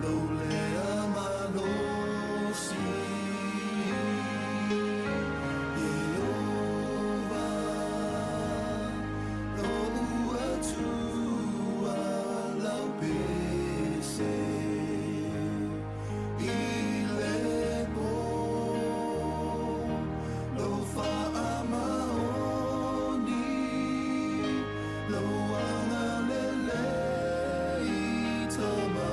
Lou lea malosi. Ieova, lo'u Atua laupese, i le po lou faamaoni, lou agalelei tama.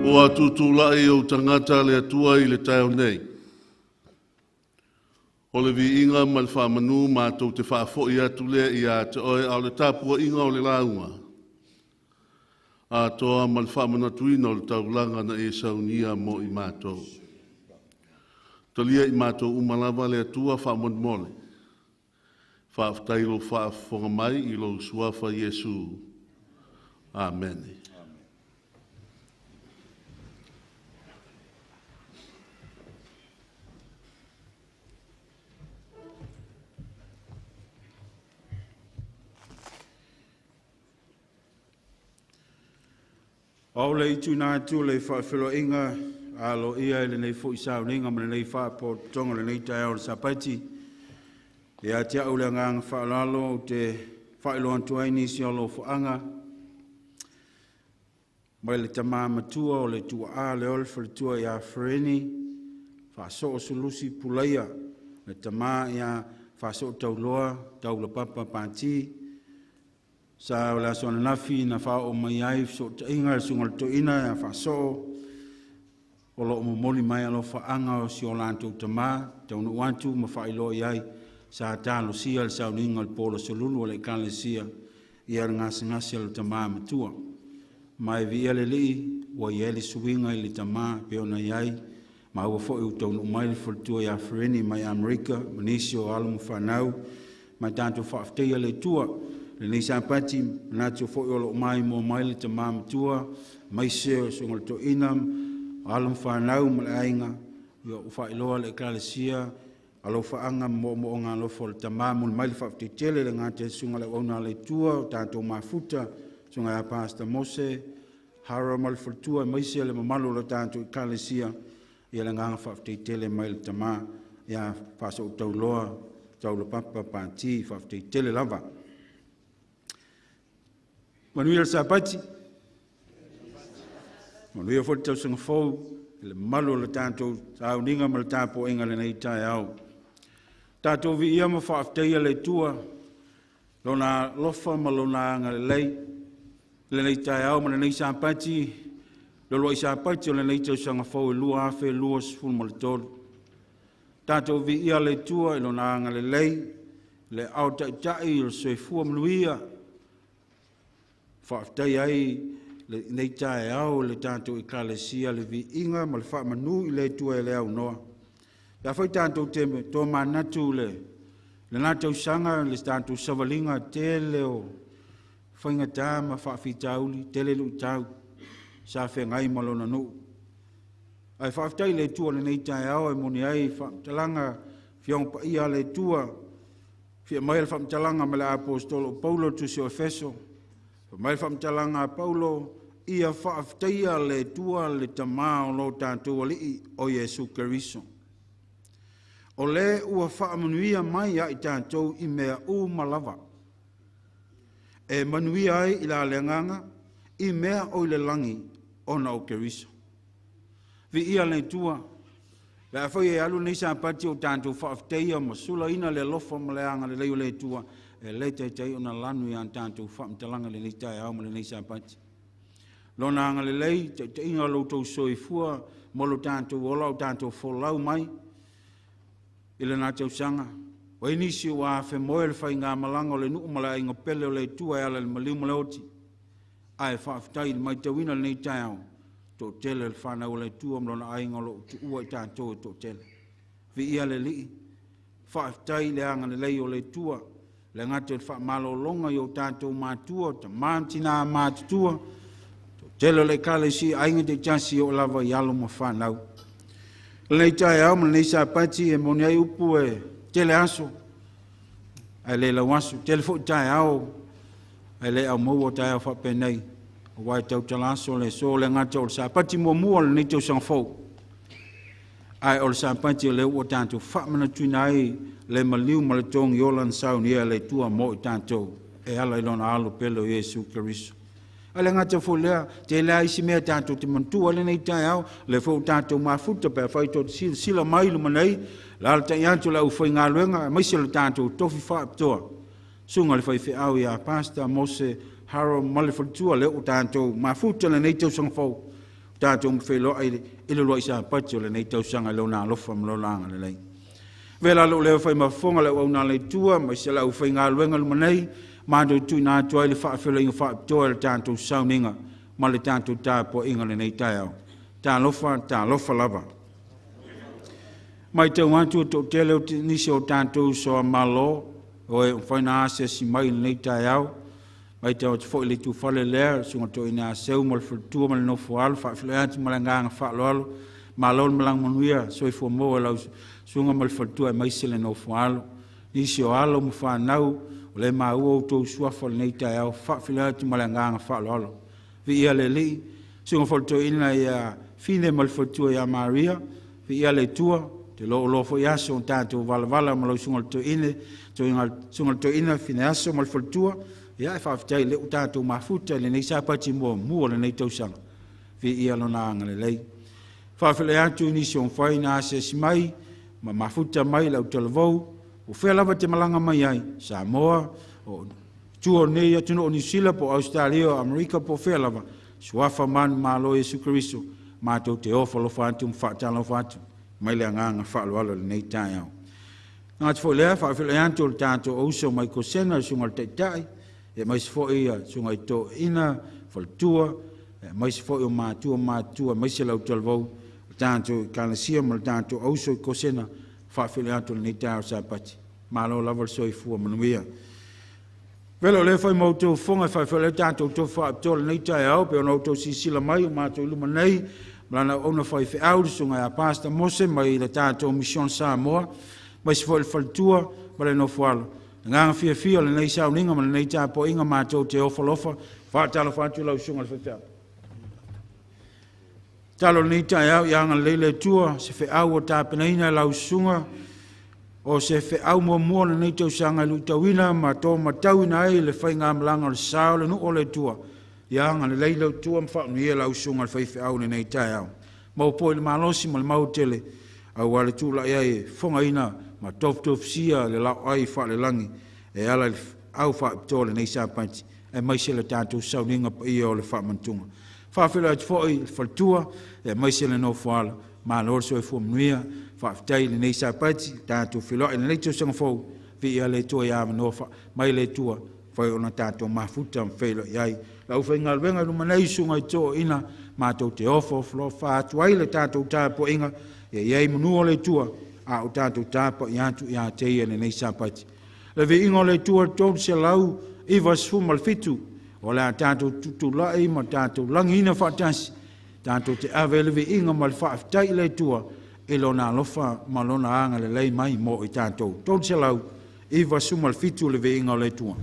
Ua tutulai ou tagata le Atua i le taeao nei. O le viiga ma le faamanu matou te faafoi atu lea ia te Oe, a o le tapuaiga o le lauga atoa ma le faamanatuina o le taulaga na e saunia mo i matou. Talia i matou uma lava le Atua faamolemole. Faafetai i lou faafofoga mai i lou Suafa Iesu. Amene. Ao le i tuuina atu le faafeiloaiga aloaia i lenei foi sauniga ma lenei faapotopotoga o lenei taeao o le Sapati, ia te au le agaga faaaloalo ou te faailoa atu ai nisi o alofaaga mai le tama matua o le tuaa Leo le faletua ia Fereni Faasoo Sulusi Pulaia, le tama ia Faasootauloa Taulapapa Pati. Sa o le aso ananafi na faaoo mai ai fesootaiga e le susuga i le toeaina ia Faasoo, o lo o momoli mai alofaaga o si o latou tama, taunuu atu ma faailoa i ai sa talosia le sauniga o le po o le Aso Lulu a le Ekalesia ia le gasegase o le tama matua. Ma e viia le Alii ua i ai le suiga i le tama e pei ona i ai maua foi ua taunuu mai le faletua ia Fereni mai Amerika ma nisi o alo ma fanau, ma e tatou faafetaia le Atua. I lenei Sapati, manatu foi o lo o maimoa mai le tama matua aemaise o le susuga i le toeaina, o alo ma fanau ma le aiga. Ia ua faailoa e le Ekalesia alofaaga ma moomooga alofa o le tama. E momoli mai le faafetai tele i le gata i le susuga i le auauna a le Atua ua tatou mafuta, le susuga ia Pastor Mose Harold ma le faletua aemaise le mamalu o le tatou Ekalesia. Ia le agaga faafetai tele mai le tama ia Faasootauloa Taulapapa Pati, faafetai tele lava. Manuia le Sapati, manuia foi le tausaga fou i le mamalu o le tatou sauniga ma le tapuaiga i lenei taeao. Tatou viia ma faafetaia le Atua Lona alofa ma Lona agalelei i lenei taeao ma lenei Sapati, le uluai Sapati o lenei tausaga fou e 2023. Tatou viia le Atua i Lona agalelei, le aao taitai o le soifua manuia. Faafetaia ai lenei taeao e le tatou Ekalesia le viiga ma le faamanu i le Atua e le aunoa. Pe afai tatou te tomanatu i lena tausaga i le tatou savaliga tele o faigata ma faafitauli, tele luitau sa feagai ma lona nuu. Ae faafetai i le Atua i lenei taeao e moni ai faamatalaga Afioaga Paia a le Atua, fia aumai le faamatalaga mai le Aposetolo o Paulo i le tusi o Efeso. Fai mai le faamatalaga a Paulo, ia faafetaia le Atua le Tama o lo tatou Alii o Iesu Keriso, o le ua faamanuia mai ia i tatou i mea uma lava, e manuia ai i la le agaga i mea o i le lagi ona o Keriso. Viia le Atua. Pe afai e alu lenei Sapati o tatou faafetaia ma sulaina le alofa ma le agalelei o le Atua, e le taitai ona lanu ia tatou faamatalaga i lenei taeao ma lenei Sapati. Lona agalelei, taitaiga o lo outou soifua ma lo tatou ola o tatou folau mai i lena tausaga. O ai nisi ua afemoe le faigamalaga o le nuu ma le aiga pele o le Atua e ala i le maliu ma le oti. Ae faafetai i le matauina i lenei taeao, toatele le fanau a le Atua ma lona aiga o lo o tuua i tatou e toatele. Viia le Alii, faafetai i le agalelei o le Atua, le gata i le faamalologa i o tatou matua, tama ma tina matutua, toatele o le Ekalesia, aiga taitasi oo lava i alo ma fanau. Lenei taeao ma lenei Sapati e moni ai upu e tele aso ae le lauaso, tele foi taeao ae le aumaua taeao faapenei, aua e tautala aso le aso, le gata o le Sapati muamua o lenei tausaga fou, ae o le Sapati o lea ua tatou faamanatuina ai le maliu ma le togi ola na saunia e le Atua mo i tatou e ala i lona alo pele o Iesu Keriso. Ae le gata foi i lea, tele lava isi mea tatou te manatua ai lenei taeao, lea foi ua tatou mafuta pe afai tou te silasila mai i luma nei, alaalatai atu le aufaigaluega aemaise o le tatou tofi faapitoa, susuga i le faifeau ia Pastor Mose Harold ma le faletua, lea ua tatou mafuta i lenei tausaga fou. Tatou mafeiloai i le uluai Sapati o lenei tausaga i Lona alofa ma Lona agalelei. Vela lou leo fai mafofoga le auauna a le Atua ma se lau faigaluega luma nei, matou tuuina atu ai le faafeiloaiga faapitoa i le tatou sauniga ma le tatou tapuaiga i lenei taeao. Talofa, talofa lava. Matau atu o toatele o nisi o tatou soa malo o e mafai ona asiasi mai i lenei taeao. Matau atu foi i le itufale lea, le susuga toeaina ia Seu ma le faletua ma le nofo a alo, faafeiloai atu ma le agaga faaaloalo. Malo le malaga manuia, soifua maua e lau susuga ma le faletua aemaise le nofo a alo. Nisi o alo ma fanau o lea e maua outou suafa i lenei taeao, faafeiloai atu ma le agaga faaaloalo. Viia le Alii. Susuga foi i le toeaina ia Fine ma le faletua ia Maria, viia le Atua, te loaloa foi aso o tatou valavala ma lau susuga i le toeaina, susuga i le toeaina Fineaso ma le faletua. Ia, e faafetai o lea ua tatou mafuta i lenei Sapati muamua o lenei tausaga. Viia Lona agalelei. Faafeiloai atu i nisi o mafai ona asiasi mai ma mafuta mai le autalavou, o fea lava e te malaga mai ai, Samoa, o tua o lenei atunuu o Niu Sila po o Ausetalia o Amerika po o fea lava, suafa manumalo Iesu Keriso, matou te ofo alofa atu ma faatalofa atu mai le agaga faaaloalo i lenei taeao. Gata foi lea, faafeiloai atu o le tatou auso mai Kosena, le susuga i le Taitai, aemaise foi le susuga i toeaiina, faletua, aemaise foi o matua matutua, aemaise le autalavou, le tatou Ekalesia ma le tatou auso i Kosena, faafeiloai atu i lenei taeao Sapati. Malo lava le soifua manuia. Vela o lea fai ma outou fofoga e faafeiloai ai tatou tofi faapitoa i lenei taeao, pe ona outou silasila mai o matou i luma nei, ma lana auauna faifeau, le susuga ia Pastor Mose mai le tatou Mission Samoa, aemaise foi le faletua ma le nofoalo. Agaga fiafia o lenei sauniga ma lenei tapuaiga, matou te ofo alofa, faatalofa atu lau susuga i le faifeau. Talo lenei taeao ia agalelei le Atua, se feau ua tapenaina e lau susuga, o se feau muamua o lenei tausaga e luitauina ma tōmatauina ai le faigamalaga o le sa o le nuu o le Atua. Ia agalelei le Atua ma faamanuia lau susuga i le faifeau i lenei taeao. Maua foi le malosi ma le mautele aua le tulai ai e fofogaina ma tofutofusia le laoai faalelagi e ala i le feau faapitoa o lenei Sapati, aemaise le tatou sauniga paia o le faamanatuga. Faafeiloai atu foi i le faletua aemaise le nofoalo, malo le soifua manuia, faafetai i lenei Sapati, tatou feiloai i lenei tausaga fou, viia le Atua ia avanoa mai le Atua, fai ona tatou mafuta ma feiloai ai. Le aufaigaluega i luma nei, susuga i toeaiina, matou te ofo alofa atu ai le tatou tapuaiga, ia i ai manu o le Atua, a o tatou tapuai atu ia te ia i lenei Sapati. Le viiga o le Atua 397, o le a tatou tutulai ma tatou lagiina faatasi, tatou te ave ai le viiga ma le faafetai i le Atua i Lona alofa ma Lona agalelei mai mo i tatou. 397 le viiga o le Atua.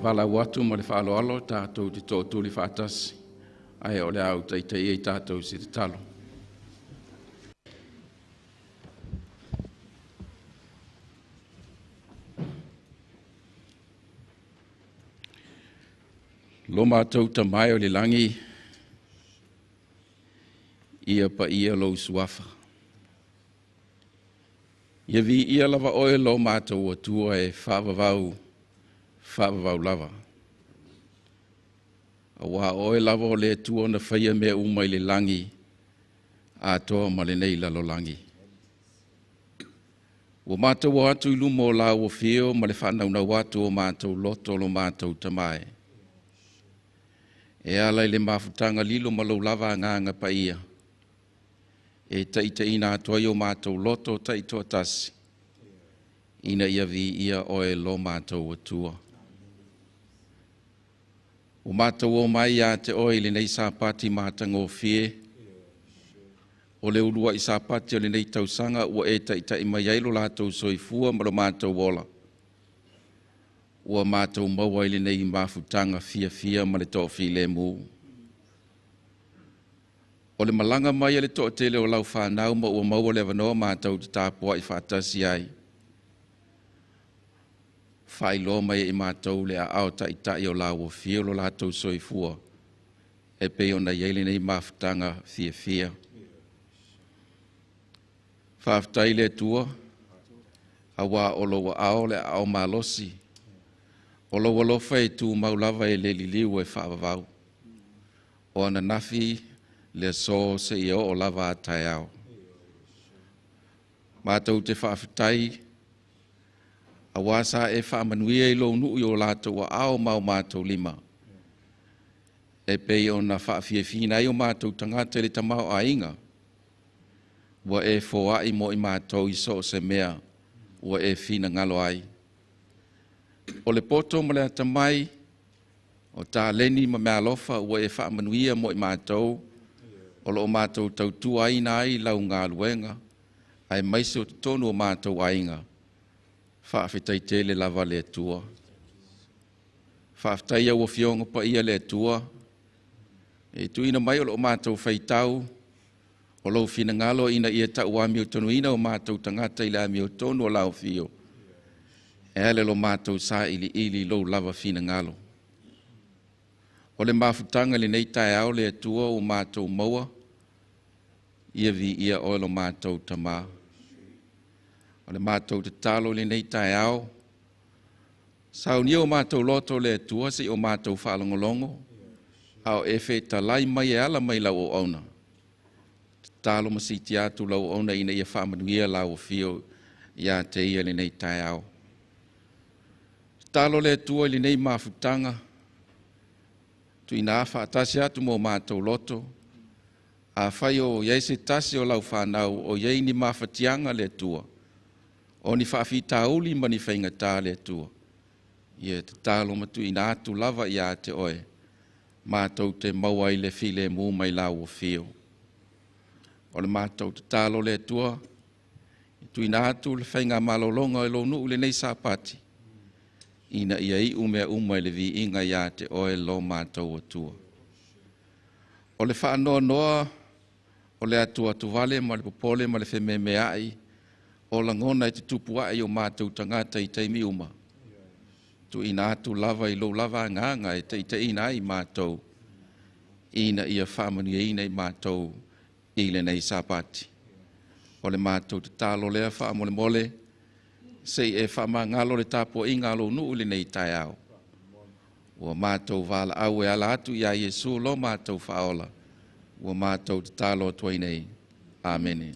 Valaau atu ma le faaaloalo tatou te tootuli faatasi, ae o le a ou taitaia i tatou se tatalo. Lo matou tamae o le lagi, ia paia lou suafa. Ia viia lava oe lo matou Atua e faavavau, faavavau lava. Aua o oe lava o le Atua na faia mea uma i le lagi, atoa ma lenei lalolagi. Ua matou o atu i luma o lau afio ma le faanaunau atu o matou loto lo matou tamae. E ala i le mafutaga lilo ma lou lava agaga paia, e taitaiina atu ai o matou loto taitoatasi, ina ia viia oe lo matou Atua. Ua matou o mai ia te oe i lenei Sapati matagofie, o le uluai Sapati o lenei tausaga ua e taitai mai ai lo latou soifua ma lo matou ola. Ua matou maua i lenei mafutaga fiafia ma le toafilemu. O le malaga mai a le toatele o lau whanau ma ua maua le avanoa matou te tapuai faatasi ai. Faailoa mai e i matou le aao taitai o lau afio lo latou soifua, e pei ona i ai lenei mafutaga fiafia. Faafetai le Atua, aua o lou aao le aao malosi, o lou alofa e tumau lava e le liliu e faavavau. O ananafi le aso seia oo lava a taeao. Matou te faafetai, aua sa e faamanuia i lou nuu i o latou aao ma o matou lima, e pei ona faafiafiaina ai o matou tagata i le tamaoaiga, ua e foai mo i matou i so o se mea ua e finagalo ai. O le poto ma le atamai, o taleni ma meaalofa ua e faamanuia mo i matou, o lo o matou tautuaina ai lau galuega, ae maise o totonu o matou aiga. Faafetai tele lava le Atua. Faafetai au afioga paia le Atua, e tuuina mai o lo o matou faitau, o lou finagalo ina ia tau amiotonuina o matou tagata i le amiotonu o lau afio, e ala lo matou sailiili lou lava finagalo. O le mafutaga i lenei taeao le Atua ua matou maua, ia viia oe lo matou tamā. O le matou tatalo i lenei taeao, saunia o matou loto le Atua se i o matou faalogologo, a o e fetalai mai e ala mai lau auauna. Tatalo ma siiti atu lau auauna ina ia faamanuia lau afio ia te ia lenei taeao. Tatalo le Atua i lenei mafutaga, tuuina faatasi atu mo matou loto, afai o i ai se tasi o lau whanau o i ai ni mafatiaga le Atua, o ni faafitauli ma ni faigata le Atua, ia tatalo ma tuuina atu lava ia te oe, matou te maua ai le filemu mai lau afio. O le matou tatalo le Atua, tuuina atu le faiga malologa o lou nuu lenei Sapati, ina ia iu mea uma i le viiga ia te oe lo matou Atua. O le faanoanoa o le atu atuvale ma le popole ma le fememeai, o lagona e tutupu ai o matou tagata i taimi uma, tuuina atu lava i lou lava agaga e taitaiina ai matou, ina ia faamanuiaina i matou i lenei Sapati. O le matou tatalo lea faamolemole, se i e faamagalo le tapuaiga a lou nuu i lenei taeao. Ua matou valaau e ala atu ia Iesu lo matou faaola, ua matou tatalo atu ai nei. Amene.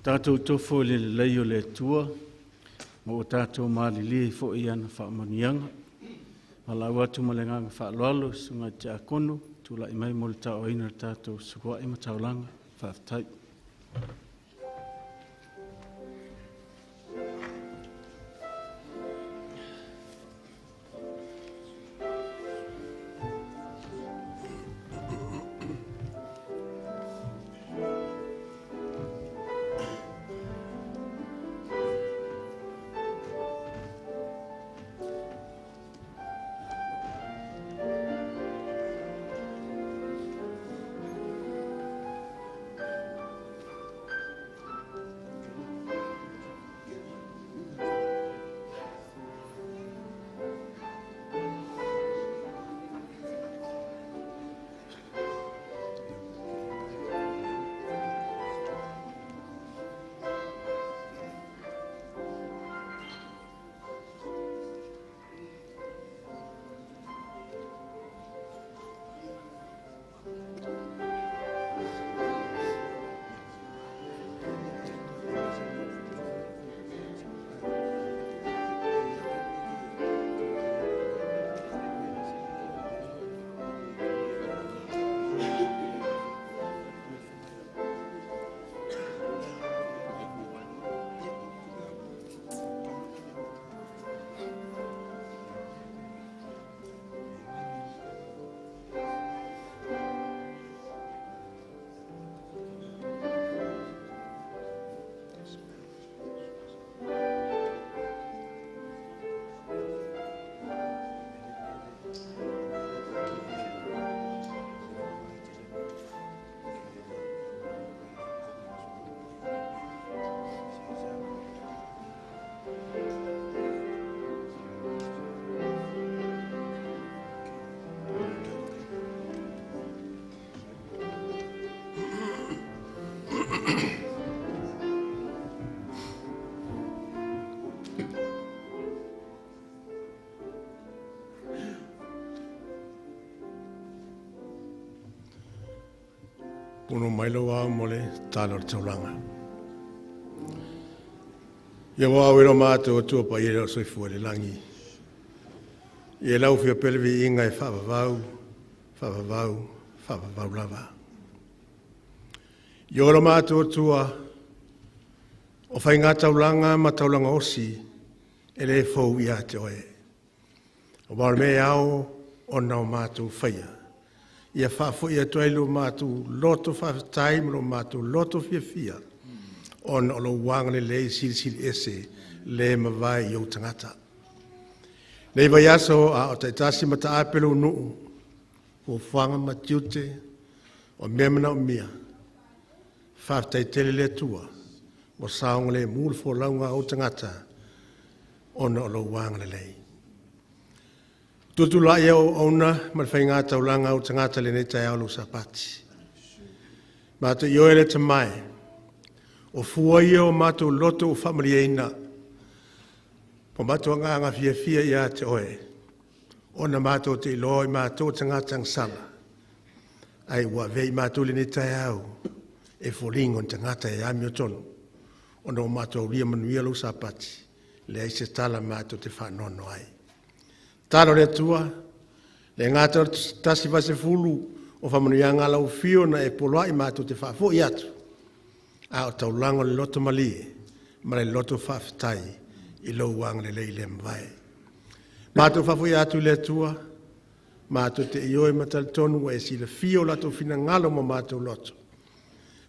Tātou tofo i le lelei o le Atua, ma o tātou malilie foi ana whaamanianga. Ma lau atu ma le nganga whaaloalo, sunga te akono, tūlai mai mo le tāoina le tātou sukuai ma taulanga, whaaftai. Pono mai lau au mo le tala o le taulaga. Ia ua au e lo mātou atua pa ia o soifua le langi. Ia lau fia pele vi inga e whaavavau, whaavavau, whaavavau lava. Ia o lo mātou atua o whai ngā taulanga ma taulanga osi e le fau ia te oe. O maore mea ao o nao mātou whaia. Ia whaafo ia toa lo mātou loto whaafetai ma lo mātou loto fiafia. Ona o lo wanga le lei silisili ese le mawai i o tangata. Nei vai aso a o taitasi mata apelo nuu, o whanga matiute, o mea mana o mea. Whaafetai tele le atua, o saonga le mulu fo launga o tangata, ona o lo wanga le lei. Tutu la ia o auna ma le whainga taulanga o tangata le nei tai au sapati. Mātou i oe le te mai, o fua ia o mātou loto o whaamaliaina, po mātou ngā ngā fia fia ia te oe, ona mātou te iloa i mātou tangata angsala, ai ua vei mātou le nei tai au, e fōlingo ni tangata e amio tonu, ona o mātou lia manuia lau sapati, le ai se tala mātou te whaanono ai. Talo le atua, le ngāta tasi vase fulu o whamanuianga lau fio na e poloa i mātou te whaafo i atu. A o taulanga le loto malie, ma le loto whaafetai i lau wanga le lei le mwae. Mātou whaafo i atu le atua, mātou te ioi matalitonu e si le fio lato fina ngalo ma mātou loto.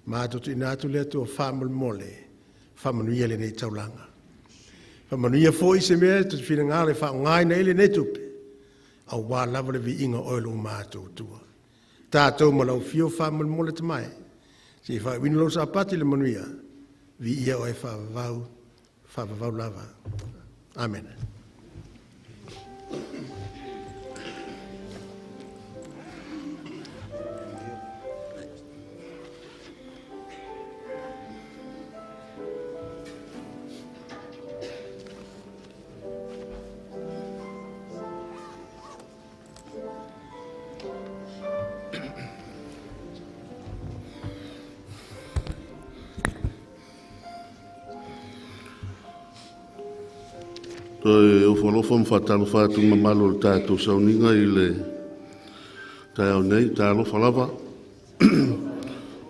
Mātou te ina atu le atua whaamolmole, whamanuia le nei taulanga. Whamanuia fo i se mea, te fina ngalo e whaongai na ele nei tupe. Au wā lava le vi inga oelo mātou tua. Tātou ma lau fio whaamolmole te mai. Se i whaawinu lau sapati le manuia, vi ia oe whaavavau, whaavavau lava. Amen. Toe ofo alofa ma faatalofa atu i le mamalu o le tatou sauniga i le taeao nei, talofa lava.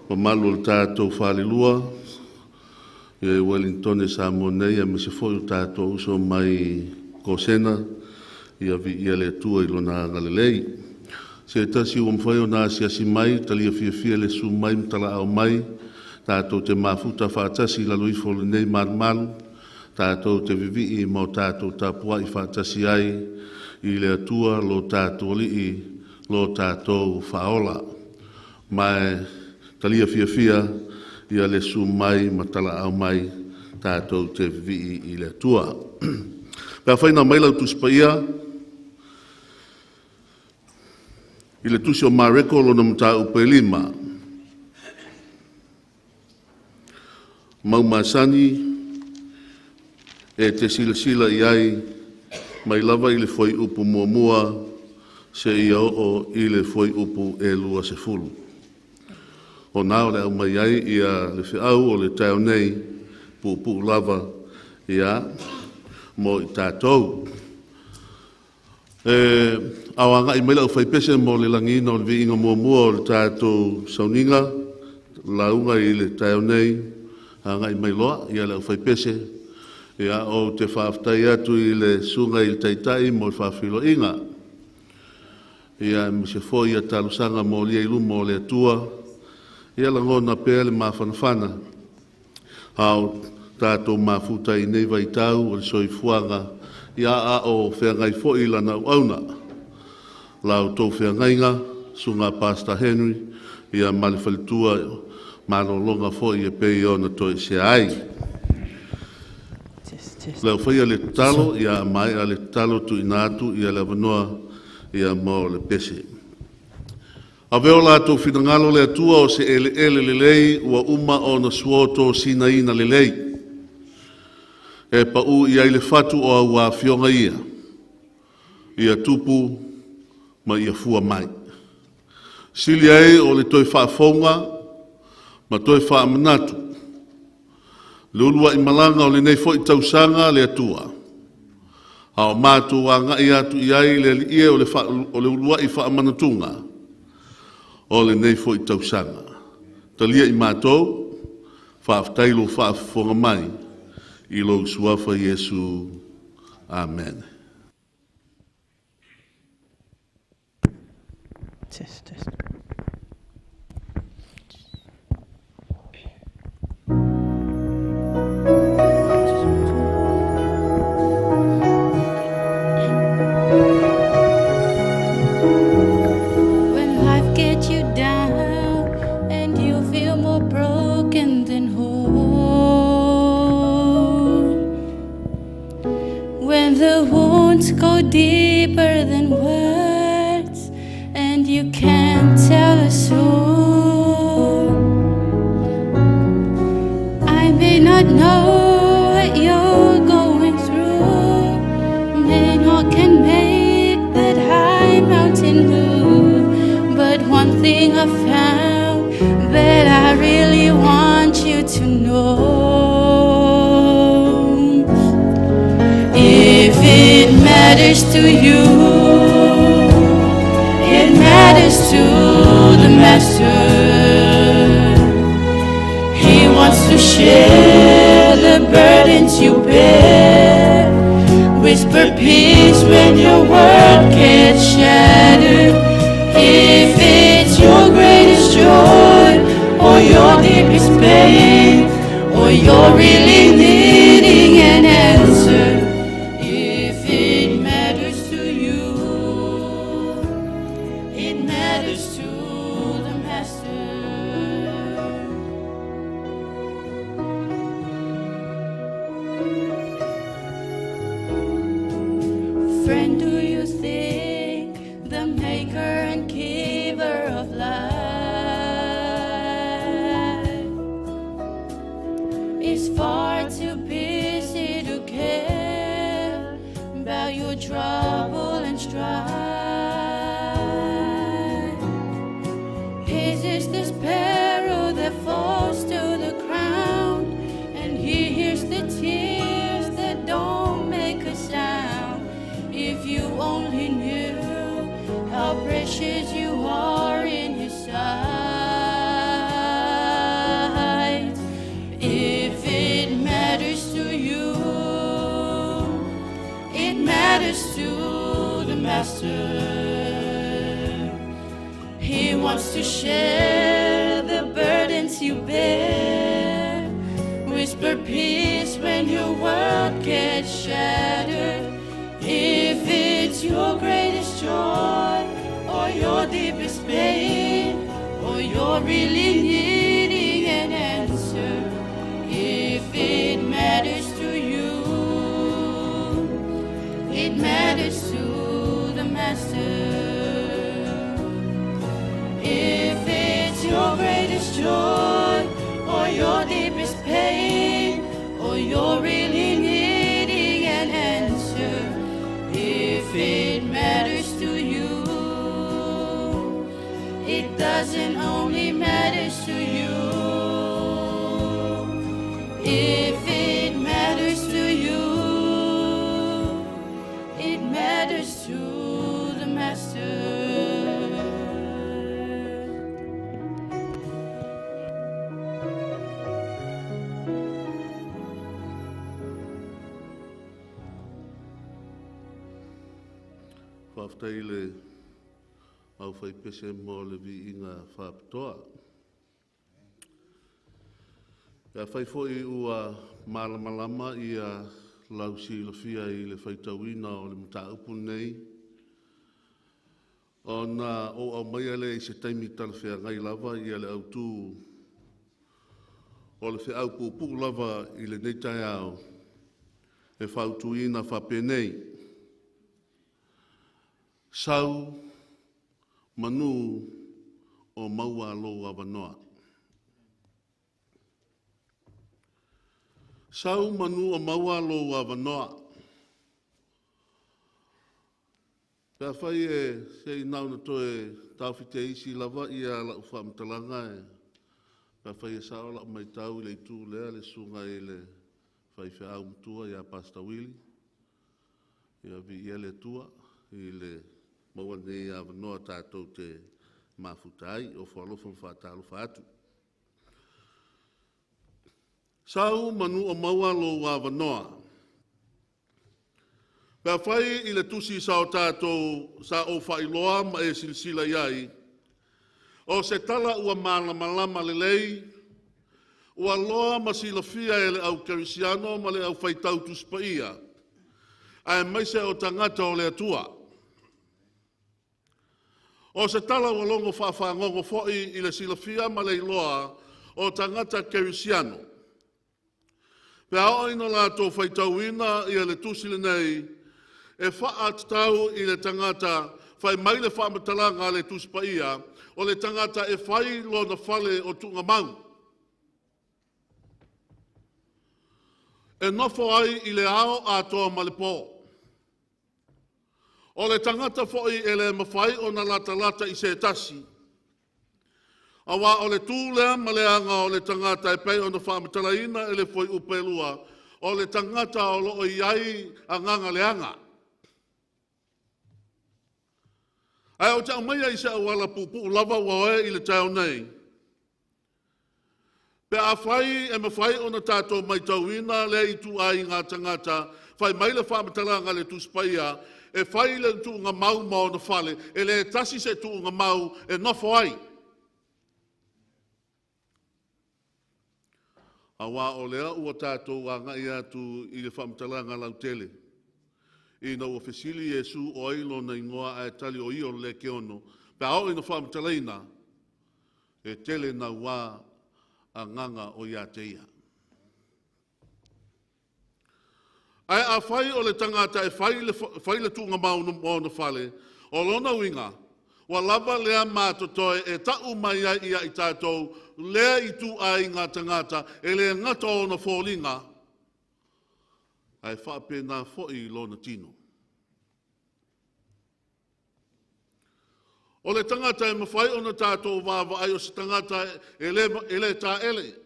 Mamalu o le tatou falelua i Uelintone Samoa nei, aemaise foi o tatou uso mai Kosena, ia viia le Atua i Lona agalelei. Se tasi ua mafai ona asiasi mai, talia fiafia le susu mai ma talaau mai, tatou te mafuta faatasi i lalo ifo o lenei malumalu, tatou te vivii ma o tatou tapuai faatasi ai i le Atua lo tatou Alii, lo tatou Faaola. Ma e talia fiafia ia le susu mai ma talaau mai, tatou te vivii i le Atua. Pe afai na aumai lau Tusi Paia i le Tusi o Mareko lona mataupu e 5, mau masani e te silasila i ai mai lava i le fuaiupu 1 seia oo i le fuaiupu e 20. O na o le aumai ai ia le feau o le taeao nei, puupuu lava ia mo i tatou. E ao agai mai le aufaipese mo le lagiina o le viiga muamua o le tatou sauniga, lauga i le taeao nei, agai mai loa ia le aufaipese. Ia, ou te faafetai atu i le susuga i le Taitai mo le faafeiloaiga. Ia, aemaise foi ia talosaga molia i luma o le Atua, ia lagona pea le mafanafana, a o tatou mafuta i nei vaitau o le soifuaga, ia a o feagai foi lana auauna. La outou feagaiga, Susuga Pastor Henry, ia ma le faletua, malologa foi e pei ona toesea ai. Le aufaia le tatalo, ia maea le tatalo tuuina atu ia le avanoa ia mo le pese. Avea o latou finagalo le Atua o se eleele lelei ua uma ona suotosinaina lelei, e pau i ai le fatu o au afioga ia, ia tupu ma ia fua mai. Sili ai o le toe faafouga ma toe faamanatu le uluai malaga o lenei foi tausaga le Atua, a o matou agai atu i ai le Alii e o le uluai faamanatuga o lenei foi tausaga. Talia i matou, faafetai lou faafofoga mai, i lou suafa Iesu. Amen. Test, test. When life gets you down and you feel more broken than whole, when the wounds go deeper than words and you can't tell a soul, I may not know what you're going through, may not can make that high mountain move, but one thing I found that I really want you to know. If it matters to you, it matters to the Master. He wants to share the burdens you bear, whisper peace when your world gets shattered. If it's your greatest joy or your deepest pain, or you're really needing an answer, if it matters to you, it matters to the Master. Friend, do you think the maker and giver of life is far too busy to care about your trouble and strife? His is the sparrow that falls to the ground, and he hears the tears that don't make a sound. share the burdens you bear, whisper peace when your world gets shattered. If it's your greatest joy or your deepest pain, or you're really needing an answer, if it matters to you, it matters to the Master. If it's your greatest joy or your deepest pain, or you're really needing an answer, if it matters to you, it doesn't only matter to you. If it matters to you, it matters to the Master. Faafetai le aufaipese mo le viiga faapitoa. Pe afai foi ua malamalama ia lau silafia i le faitauina o le mataupu lenei, ona ou aumaia lea i se taimi talafeagai lava ia le autū o le feau puupuu lava i lenei taeao e fautuaina faapenei: Sau manu o maua lou avanoa. Sau manu o maua lou avanoa. Pe afai e se i na ona toe taofi teisi lava ia lau faamatalaga e, pe afai e sao lau matau i le itu lea le susuga i le faifeau matua ia Pastor Willie, ia viia le Atua i le maua nei avanoa tatou te mafuta ai, ofo alofa ma faatalofa atu. Sau manu o maua lou avanoa. Pe afai i le tusi sa o tatou sa ou faailoa ma e silasila i ai, o se tala ua malamalama lelei, ua loa ma silafia e le au kerisiano ma le au faitau Tusi Paia, aemaise o tagata o le Atua. O se tala ua logo faafagogo foi i le silafia ma le iloa o tagata kerisiano. Pe a oo ina latou faitauina ia le tusi lenei, e faatatau i le tagata fai mai le faamatalaga a le Tusi Paia, o le tagata e fai lona fale o tuugamau, e nofo ai i le ao atoa ma le po. O le tagata foi e le mafai ona latalata i se tasi, auā o le tu lea ma le aga o le tagata e pei ona faamatalaina e le Fuaiupu 2, o le tagata o loo i ai agaga leaga. Ae ou te aumaia i se auala puupuu lava ua oe i le taeao nei. Pe afai e mafai ona tatou matauina lea ituaiga tagata, fai mai le faamatalaga a le Tusi Paia, e fai le tuugamau ma ona fale, e le tasi se tuugamau e nofo ai. Auā o lea ua tatou agai atu i le faamatalaga lautele. Ina ua fesili Iesu o ai lona igoa ae tali o ia o le Lekeono, pe a oo ina faamatalaina, e tele naua agaga o ia te ia. Ae afai o le tagata e fai le tuugamau ma ona fale, o lona uiga, ua lava lea matotoe e tau mai ai ia i tatou lea ituaiga tagata e le gata ona foliga, ae faapena foi lona tino. O le tagata e mafai ona tatou vaavaai o se tagata e le taele.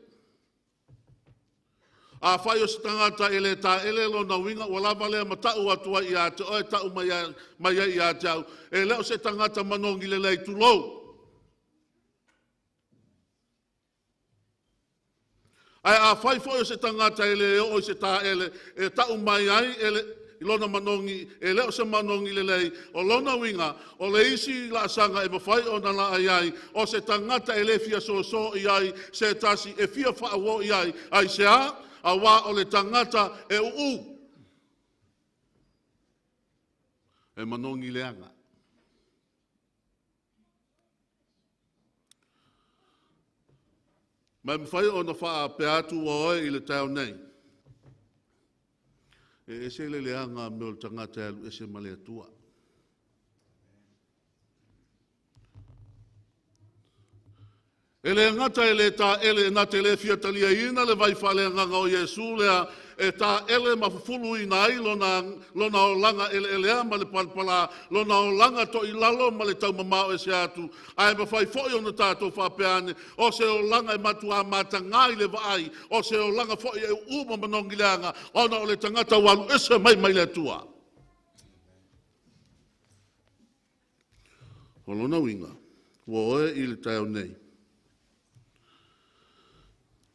Afai o se tagata e le taele lona uiga ua lava lea matau atu ai ia te oe, tau mai ai ia te au, e le o se tagata manogi lelei tulou. Ae afai foi o se tagata e le oo i se taele, e tau mai ai i lona manogi, e le o se manogi lelei, o lona uiga, o le isi laasaga e mafai ona laa ai, o se tagata e le fia soso i ai se tasi e fia faauo i ai, aisea? Auā o le tagata e uu, e manogi leaga. Ma e mafai ona faapea atu ua oe i le taeao nei, e ese le leaga mea o le tagata e alu ese ma le Atua. E le gata e le taele na te le fia taliaina le vai faaleagaga o Iesu lea e taele ma fufuluina ai lona, lona olaga eleelea ma le palapala, lona olaga toilalo ma le taumamao ese atu, ae mafai foi ona tatou faapea ane, o se olaga e matua mataga i le vaai, o se olaga foi e uu ma manogi leaga, ona o le tagata ua alu ese mai mai le Atua. O lona uiga, ua oe i le taeao nei,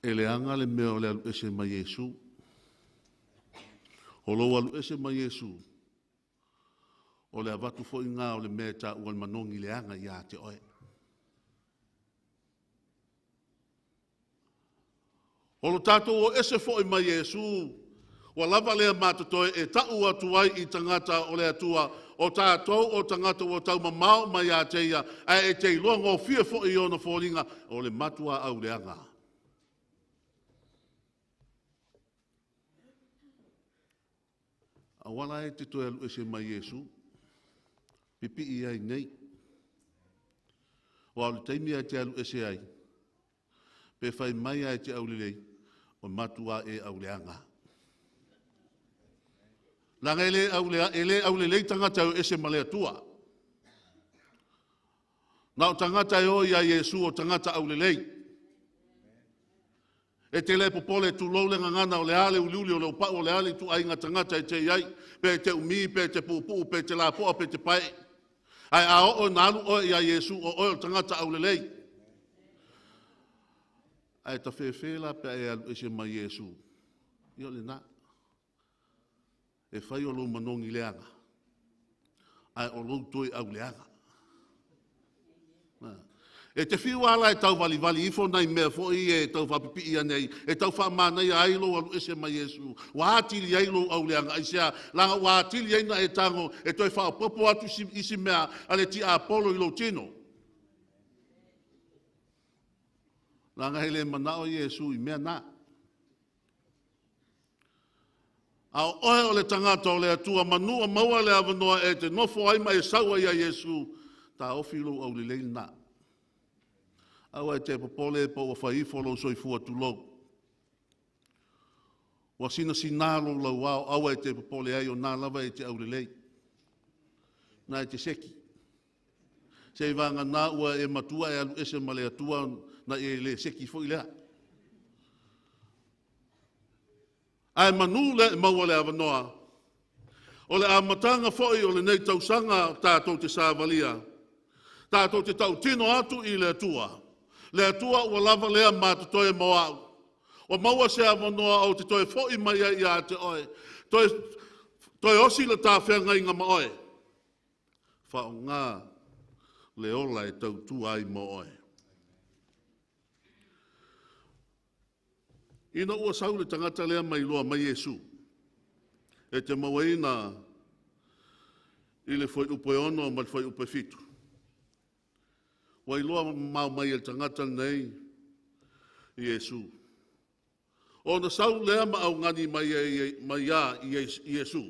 e leaga le mea o le alu ese mai Iesu. O lou alu ese mai Iesu, o le avatu foi ngā o le mea e taua le manogi leaga ia te oe. O lo tatou o ese foi mai Iesu, ua lava lea matotoe e tau atu ai i tagata o le Atua, o tatou o tagata ua taumamao mai ia te ia, ae e te iloa gofie foi i ona foliga, o le matua auleaga. Aua la e te toe alu ese mai Iesu, pipii ai nei. Aua o le taimi e te alu ese ai, pe fai mai e te aulelei, o matua e auleaga. Leaga e le, aulea, e le aulelei tagata e ese ma le Atua. Na o tagata e o ia Iesu o tagata aulelei. E te le popole tulou le gagana o le a le uliuli o le upau o le a le ituaiga tagata e te i ai, pe te umi, pe te puupuu, pe te lapoa, pe te pae. Ae a oo ina alu oe ia Iesu, o oe o le tagata aulelei. Ae tafefe la pe a e alu ese mai Iesu. Ia o lena. E fai o lou manogi leaga, ae o lou toe auleaga. E te fiu lava la e tauvalivali ifo nai mea foi e tau faapipii ane ai, e tau faamanaia ai lou alu ese mai Iesu, ua atili ai lou auleaga. Aisea? Leaga ua atili ai na e tago e toe faaopoopo atu isi, isi mea a le tiapolo i lou tino. Leaga e le manao Iesu i mea na. A o oe o le tagata o le Atua, manu o maua le avanoa e te nofo ai ma e sau ai ia Iesu, taofi lou aulelei lena. Aua e te popole po ua fai ifo lou soifua tulou. Ua sinasina lou lauao, aua e te popole ai o nā lava e te aulelei. Na e te seki. Se i vagana ua e matua e alu ese ma le Atua na e le seki foi lea. Ae manu le maua le avanoa. O le amataga foi o lenei tausaga tatou te savalia. Tatou te tautino atu i le Atua. Le Atua ua lava lea matotoe mo au. Ua maua se avanoa ou te toe foi mai ai ia te oe. Toe, toe osi le tafeagaiga ma oe. Faaaoga le ola e tautua ai mo oe. Ina ua sau le tagata lea mai loa mai Iesu, e te mauaina i le fuaiupu e 6 ma le fuaiupu e 7. Ua iloa mamao mai e le tagata lenei Iesu. Ona sau lea ma augani mai ai mai ia Iesu.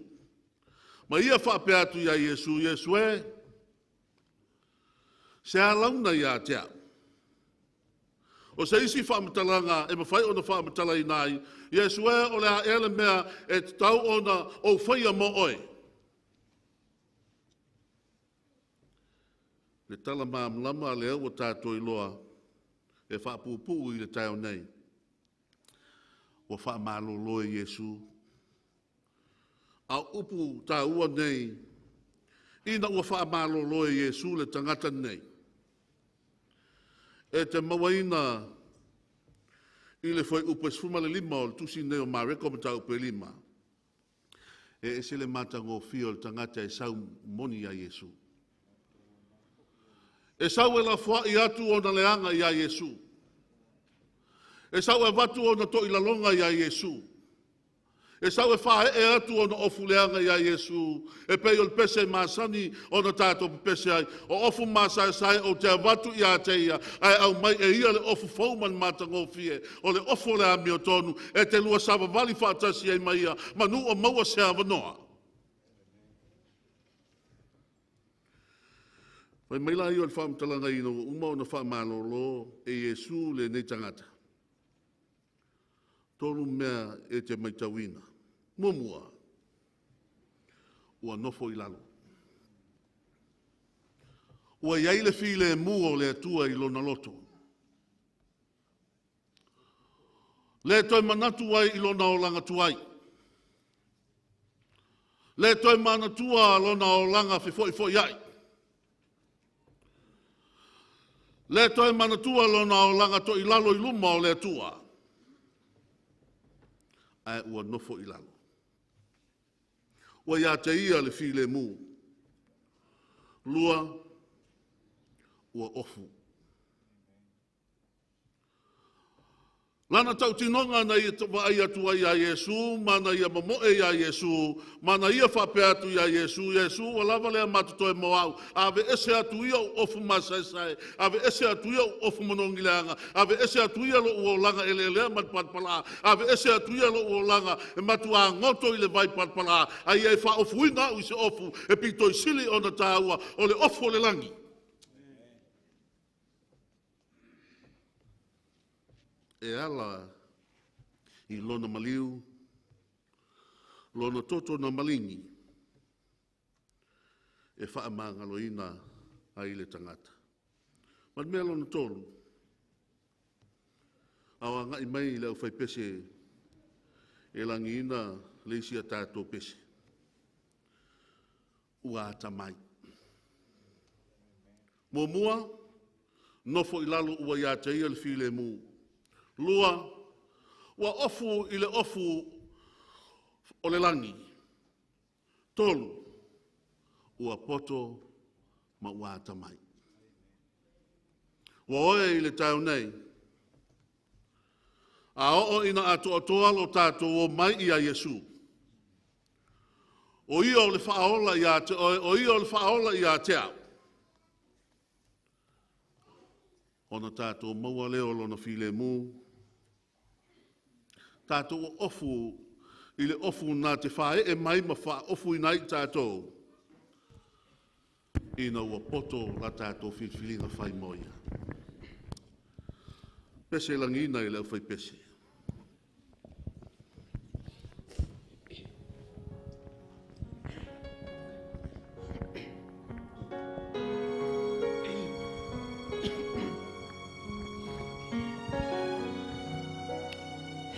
Ma ia faapea atu ia Iesu, Iesu e, se a launa ia te au. O se isi faamatalaga e mafai ona faamatalaina ai, Iesu e, o le a ea le mea e tatau ona ou faia mo oe. Le tala malamalama lea ua tatou iloa e faapupuu i le taeao nei. Ua faamalolo e Iesu. A o upu taua nei, ina ua faamalolo e Iesu le tagata nei, e te mauaina i le fuaiupu e 15 o le tusi nei o Mareko mataupu e 5. E ese le matagofie o le tagata e sau moni iā Iesu. E sau e lafoai atu ona leaga iā Iesu. E sau e avatu ona toilaloga iā Iesu. E sau e faaee atu ona ofu leaga iā Iesu. E pei o le pese masani ona tatou pepese ai. O ofu masaesae ou te avatu ia te ia, ae aumai e ia le ofu fou ma le matagofie. O le ofu o le amiotonu e te lua savavali faatasi ai ma ia, manu o maua se avanoa. Fai mai la ia o le faamatalaga ina ua uma ona faamalolo e Iesu lenei tagata. Tolu mea e te matauina. Muamua, ua nofo i lalo. Ua i ai le filemu o le Atua i lona loto. Le toe manatu ai i lona olaga tuai. Le toe manatua lona olaga fefoifoiai. Le toe manatua lona olaga toilalo i luma o le Atua. Ae ua nofo i lalo. Ua ia te ia le filemu. Lua, ua ofu. Lana tautinoga na ia vaai atu ai iā Iesu, ma na ia momoe iā Iesu, ma na ia faapea atu iā Iesu, Iesu ua lava lea matotoe mo au, ave ese atu ia ou ofu masaesae, ave ese atu ia ou ofu manogi leaga, ave ese atu ia lou olaga eleelea ma le palapala, ave ese atu ia lou olaga e matuā goto i le vai palapala, a ia e faaofuina au i se ofu e pito i sili ona tāua, o le ofu o le lagi. E ala i lona maliu, lona toto na maligi, e faamagaloina ai le tagata. Ma le mea lona tolu, ao agai mai le aufaipese e lagiina le isi a tatou pese. Ua atamai. Muamua, nofo i lalo ua ia te ia le filemu. Lua, ua ofu i le ofu o le lagi. Tolu, ua poto ma ua atamai. Ua oe i le taeao nei, a oo ina atoatoa lo tatou o mai ia Iesu. O ia o le faaola ia te oe, o ia o le faaola ia te au. Ona tatou maua lea o lona filemu, tatou ofu i le ofu na te faaee mai ma faaofuina ai tatou, ina ua poto la tatou filifiliga fai mo ia. Pese lagiina i le aufaipese.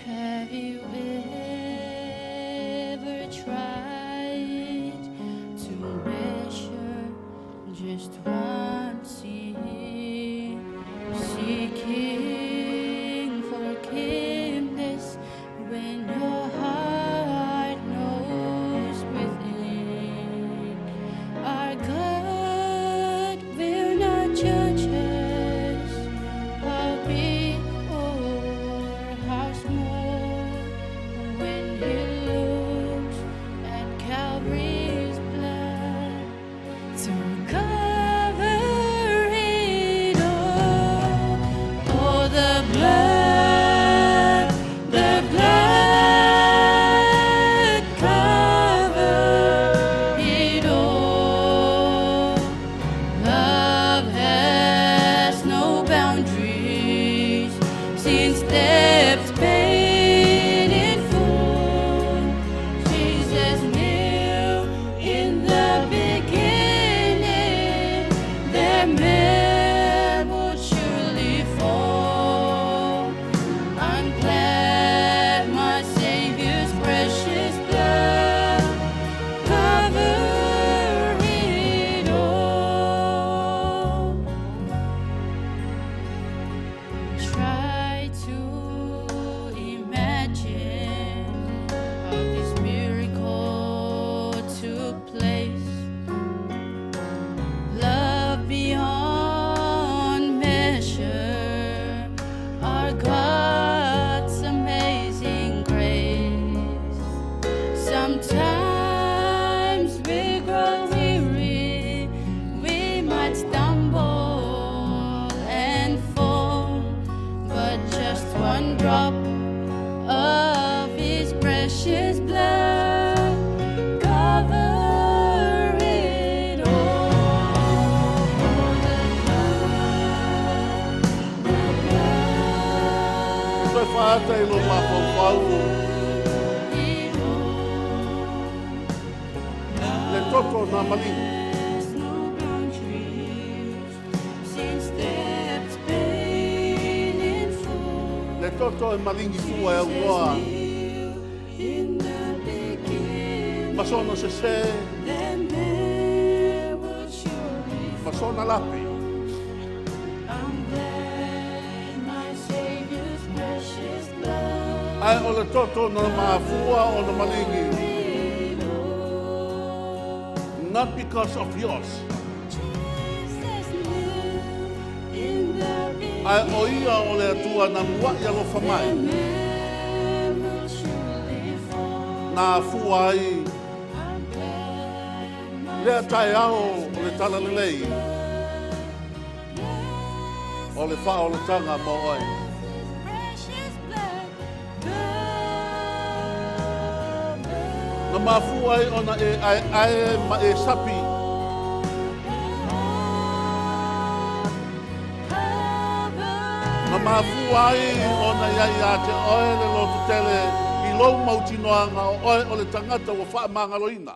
Have you ever tried to measure just one sin, seeking forgiveness when your heart knows within? Our God will not judge us, how big or how small, when He looks at Calvary's blood to cover it all. Oh, the blood cover it all. Love has no boundaries, since debt's paid in full. Jesus knew in the beginning that man would surely fall. I'm glad my Savior's precious blood covered it all. Try to imagine how this miracle of His precious blood cover it all. The blood, the blood. Toe whaata i lo mafaufau It all. le toto na maligi. There's no boundaries since debts paid in full. Le toto e maligi fua e aunoa. Knew in the beginning Ma sona sese, that man would surely ma sona lapi. I'm glad my Savior's precious blood Ai o le toto na mafua o na maligi. it all. Not because of yours. Jesus knew in the Ai o ia o le atua na muai alofa mai. man will surely fall. Na afua ai I'm glad my lea tae ao o le tala lelei. O le wha o le tanga mo oe. precious blood covered Na mafua ai ona e ai ai ma e sapi. Na mafua ai ona iai a te oe le loto tele i lou mautinoanga o oe o le tangata ua whaamangaloina.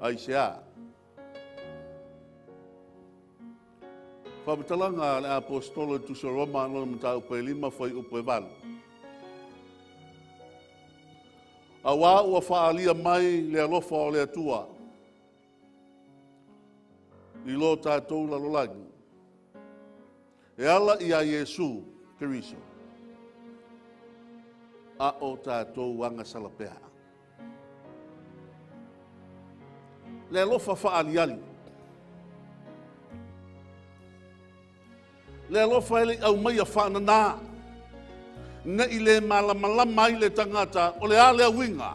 Ai se a. Whamatalanga le apostolo i tuso Roma lona matau pe 5 whai upu e 8. A wā ua whaalia mai le alofa o le atua i lo tātou lalolagi. E ala ia Iesu Keriso. A o tātou anga salapea. Le alofa whaaliali. Le alofa ele au mai a whaanana. Ne i le malamalama i le tangata o le ale winga.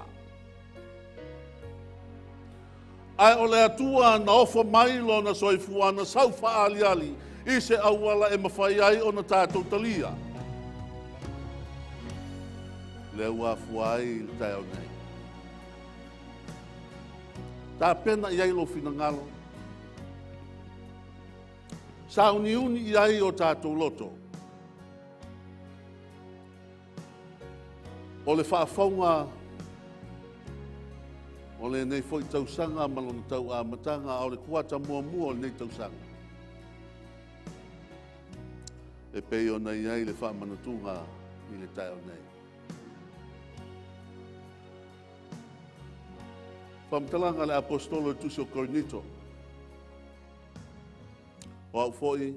Ai o le atua na ofo mai lo na soifua na sau whaaliali i se auala e mawhai ai o na tātou talia. Le ua afua ai i le tae o nei. Tā pena i ai lo finangalo. Sa uni uni i ai o tātou loto. O le whaafaunga o le nei foi tausanga ma lona tau a matanga o le kuata mua mua o le nei tausanga. E pei o nei ai le whaamanatunga i le tae o nei. Whamatalanga le apostolo i tusi o Korinito. O au foi,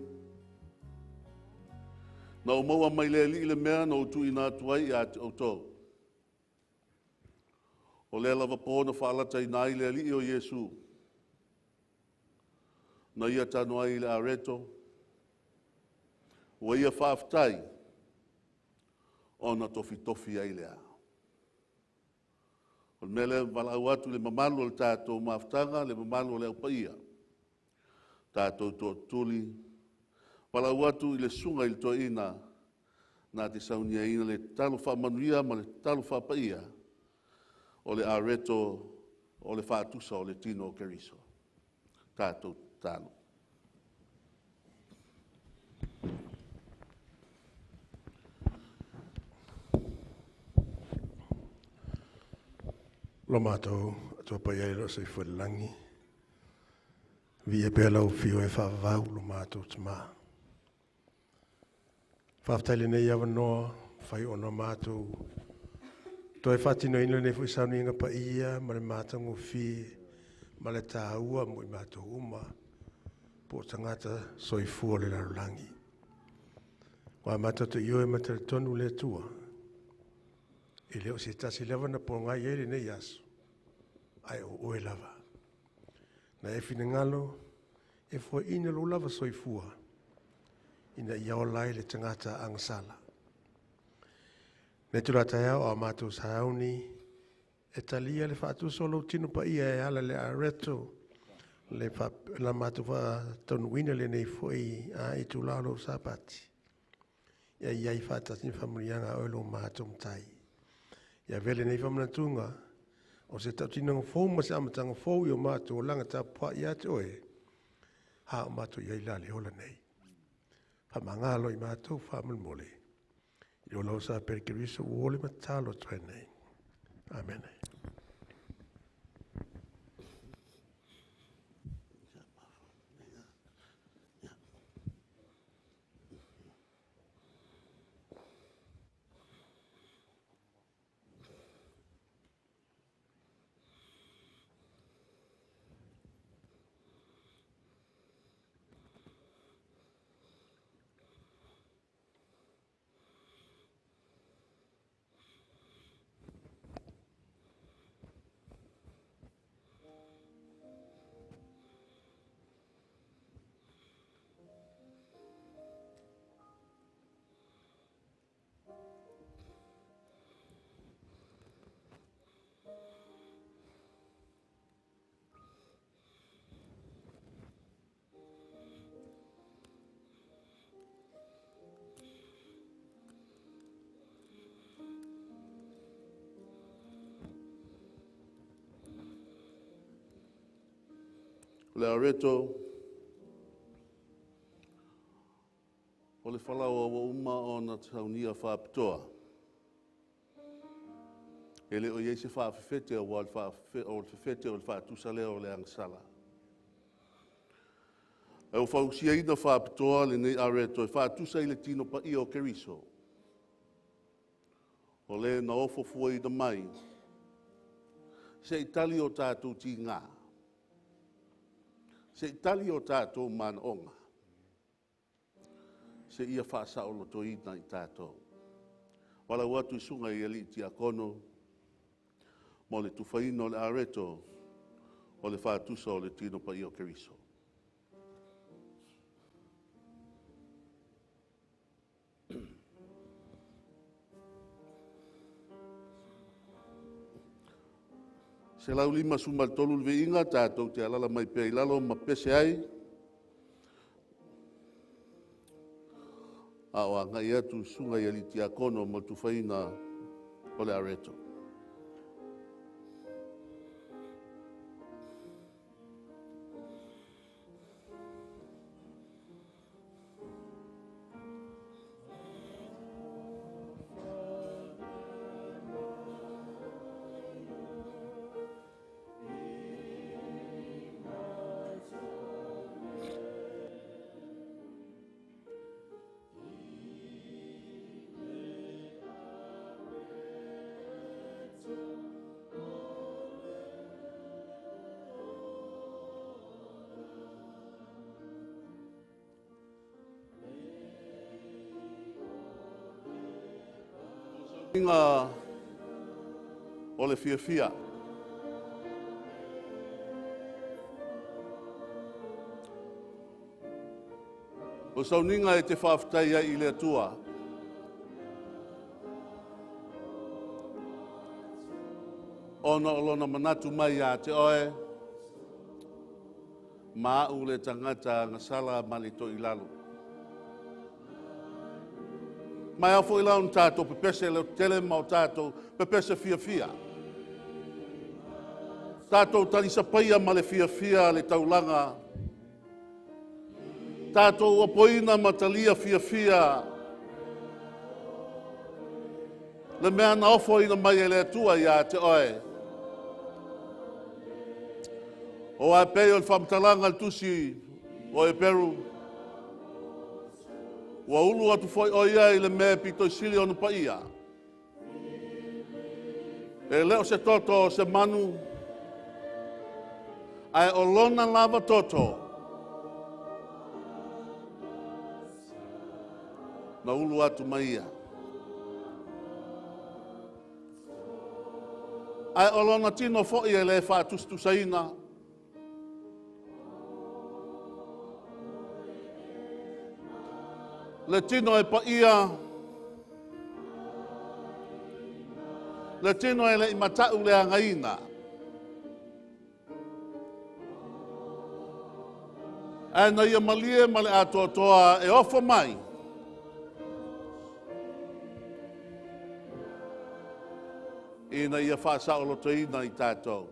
na o maua mai le li le mea na o tui nā tuai i a te autou. O le lava pōna whaalata i nā i le li o Iesu. Na ia tano ai i le areto. Ua ia whaaftai o na tofi tofi ai lea. O le mele walau atu le mamalu o le tātou maftanga, le mamalu o le aupaia. Tātou tō tuli. Walau atu i le sunga i le toeina, nā te saunia ina le talo whaamanuia ma le talo whaapaia o le areto o le whaatusa o le tino o Keriso. Tātou talo. Lo mātou atua pai ai lo se fuelangi. Via pela o fio e whaavau lo mātou tama. Whaaftaile nei awanoa, whai ona mātou. Toi whatino ina nei fui saunu inga pa ia, ma le mātango fi, ma le tāua mo i mātou uma, po tangata soifua le larolangi. Wa mātou te ioe matara tonu le tua. E leo se tasi leva na po ngai ele nei aso. Ai o oe lava. Na e finangalo, e fua ina lo lava soifua. Ina ia o lai le tangata angsala. Ne tula tai ao a mātou sauni, e talia le whaatuso lo tino pa ia e ala le areto, le la mātou wha tonuina le nei fui a i tūlalo sapati. Ia i ai faatasi ni faamanuiaga a oe lo matou Matai. Ia avea lenei faamanatuga o se tautinoga fou ma se amataga fou i o matou olaga tapuai ia te oe, a o matou i ai la le ola nei. Faamagalo i matou faamolemole. I o lau sa pere Keriso ua ole ma tatalo atu ai nei. Amene. O le areto o le falaoa ua uma ona saunia faapitoa. E le o i ai se faafefete aua o le fefete o le faatusa lea o le agasala. Ae ua fausiaina faapitoa lenei areto e faatusa i le tino paia o Keriso, o le na ofo fuaina mai se i tali o tatou tiga, se i tali o tatou manaoga, se ia faasaolotoina i tatou. Valaau atu i susuga i alii tiakono mo le tufaina o le areto o le faatusa o le tino paia o Keriso. 153 le viiga, tatou te alaala mai pea i lalo ma pese ai, a o agai atu susuga i alii tiakono mo le tufaina o le areto. O le fiafia. O sauniga e te faafetai ai i le Atua. Ona o lona manatu mai ia te oe, ma au le tagata agasala ma le toilalo. Mai au foi lau tātou pepese leo tele ma o tātou pepese fiafia. Tātou talisapaia ma le fiafia le taulaga. Tātou apoina ma talia fiafia. Le mea na ofo ina mai e le Atua ia te oe. O a pei o le faamatalaga le tusi o Eperu. Ua ulu atu foi o ia i le mea pito i sili ona paia. E leo se toto o se manu, ae o lona lava toto. Na ulu atu mai ia. Ae o lona tino foi e le faatusatusaina. Le tino e paia, le tino e le imatau le againa. Ae na ia malie ma le atoatoa e ofo mai. Ina ia faasaolotoina i tatou.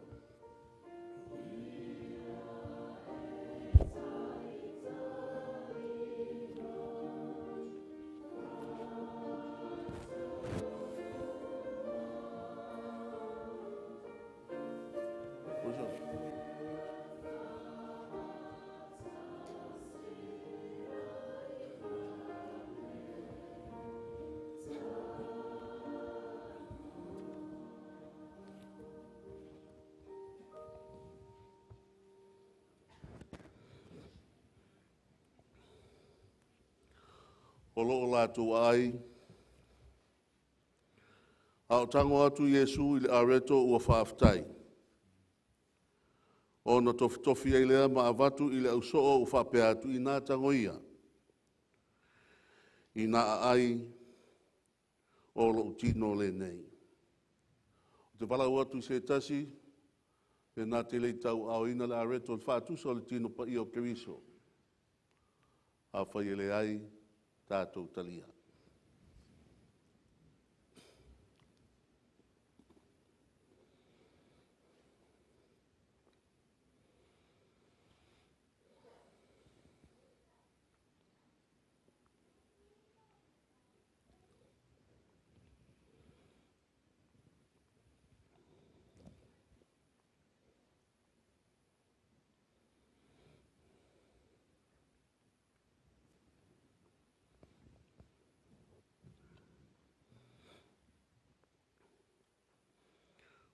O loo latou ai, a o tago atu Iesu i le areto ua faafetai, ona tofitofi ai lea ma avatu i le ausoo ua faapea atu, “Ina tago ia, ina aai, o lou tino lenei.” Ou te valaau atu i se tasi, pe na te le i tauaaoina le areto o le faatusa o le tino paia o Keriso. Afai e leai, tatou talia.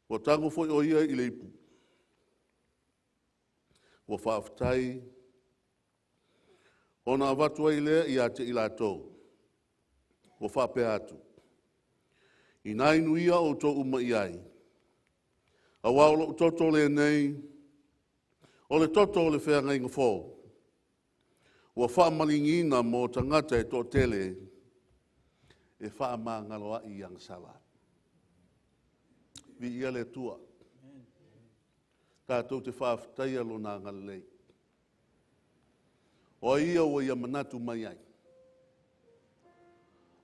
Ua tago foi o ia i le ipu, ua faafetai, ona avatu ai lea ia te i latou, ua faapea atu, “Ina inu ia outou uma i ai, aua o lou toto lenei, o le toto o le feagaiga fou, ua faamaligi mo tagata e toatele, e faamagalo ai i agasala.” Viia le Atua. Tatou te faafetaia Lona agalelei. O ai ia ua ia manatu mai ai?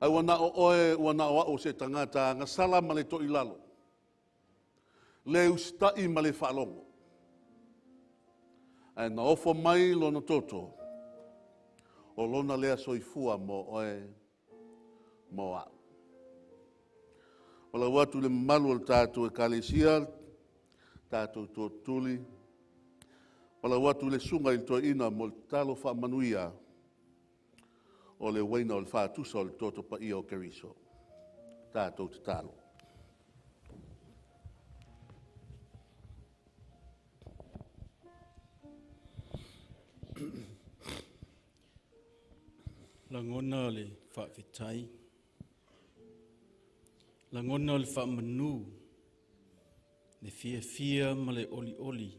Ai ua na o oe, ua na o au o se tagata agasala ma le toilalo, le usitai ma le faalogo. Ae na ofo mai lona toto, o lona lea soifua mo oe, mo au. Valaau atu i le mamalu o le tatou Ekalesia, tatou tootuli, valaau atu i le susuga i le toeaina mo le tatalo faamanuia o le uaina o le faatusa o le toto paia o Keriso. Tatou tatalo. Lagona o le faafetai, lagona o le faamanu, le fiafia ma le olioli,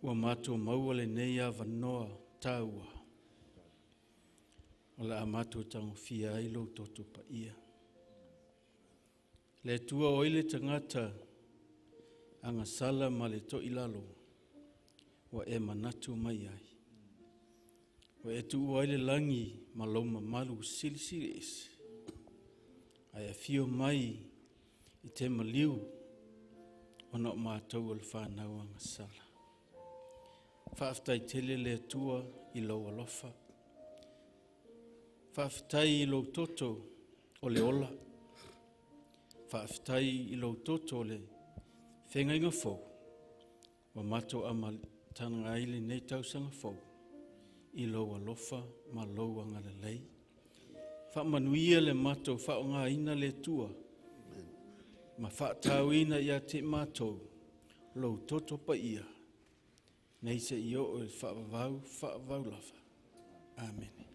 ua matou maua lenei avanoa taua, o le a matou tagofia ai lou toto paia. Le Atua o ai le tagata agasala ma le toilalo, ua e manatu mai ai. Ua e tuua ai le lagi ma lou mamalu silisili ese, ae afio mai i te maliu ona o matou o le fanau agasala. Faafetai tele le Atua i lou alofa. Faafetai i lou toto o le ola. Faafetai i lou toto o le feagaiga fou, ua matou amataga ai lenei tausaga fou i lou alofa ma lou agalelei. Faamanuia le matou faaaogaina le Atua, ma faatauina ia te matou lou toto paia, nei se i oo i le faavavau, faavavau lava. Amene.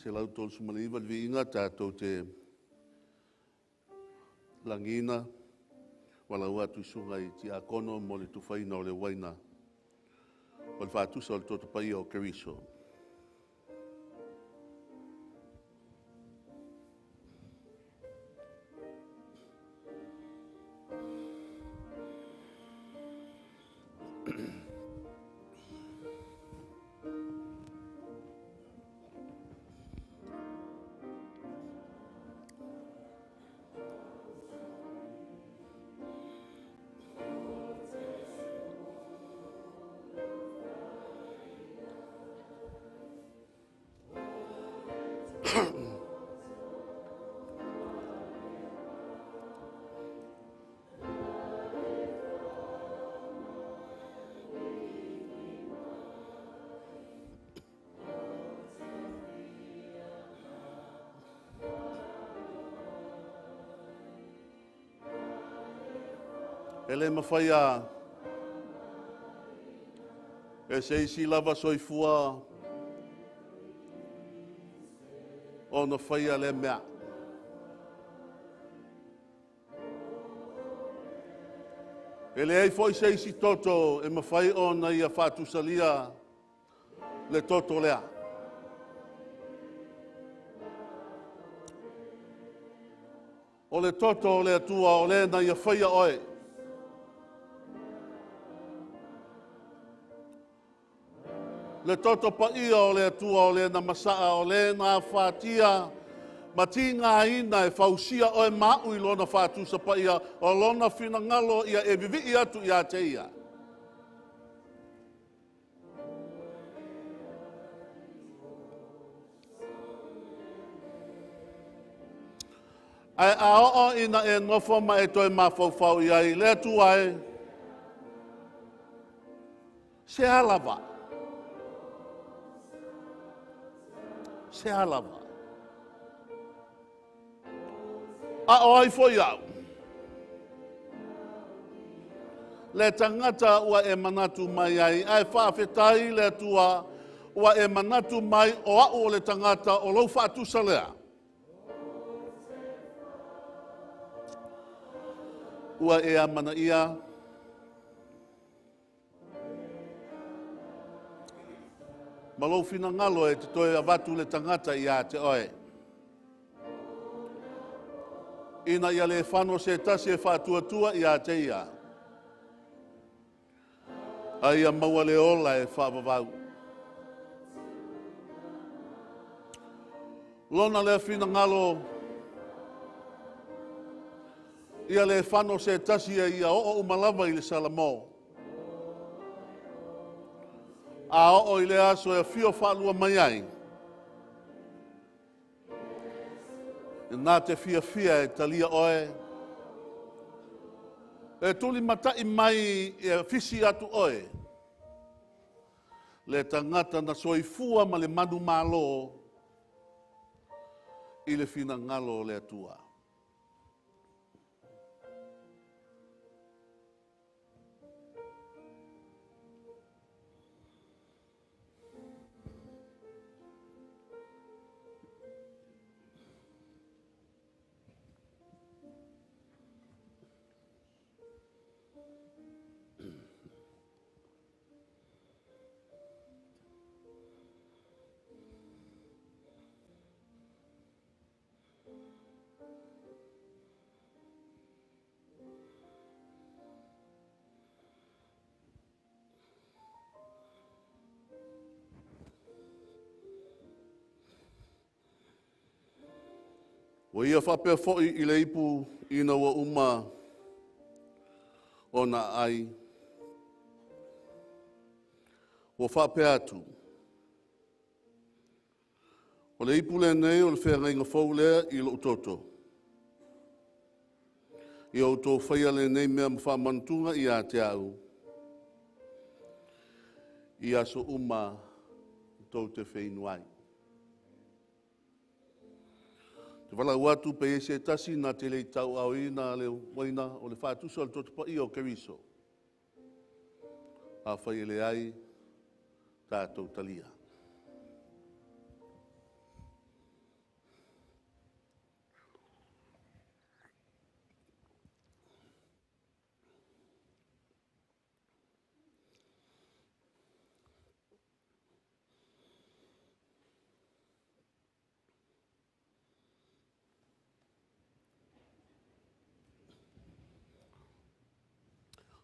139 le viiga, tatou te lagiina, valaau atu i susuga i tiakono mo le tufaina o le uaina o le faatusa o le toto paia o Keriso. E le mawhai a e se isi lava soifua o na whaia le mea. E le ai foi se isi toto e mawhai o na ia whātusalia le toto lea. O le toto o le atua o le na ia whaia oe. Le toto pa ia o le atua o le na masaa o le na whātia ma tinga ina e fausia oe mau i lona whātusa pa ia o lona finangalo ia e vivi atu ia te ia. Ai a o ina e nofo ma e toe mafaufau i ai le atua e se alava. Se alava. A o ai foi au. Le tangata ua e manatu mai ai, ai whaafetai le atua ua e manatu mai o au o le tangata o lau whaatusa lea. Ua e amana ia. Ma lou finangalo e te toe avatu le tangata ia te oe. Ina ia le whano se tasi e whaatuatua ia te ia. Ai a maua le ola e whaavavau. Lona le finangalo ia le whano se tasi e ia o umalava i le Salamo. A o i le aso e fio whaalua mai ai. Nā te fia fia e talia oe. E tuli matai mai e fisi atu oe. Le tangata na soifua ma le manu malo i le finangalo o le atua. Ua ia whapea foi i le ipu ina ua uma o na ai. Ua whapea atu. O le ipu le nei o le whengainga fau lea i lo toto. I o tō whaia le nei mea mwha i a te au. I aso uma tō te whainu ai. Te wala atu pe ese tasi na te lei tau au ina le waina o le whaatusa o le toto pa i o Keriso. A whai ele ai tātou talia.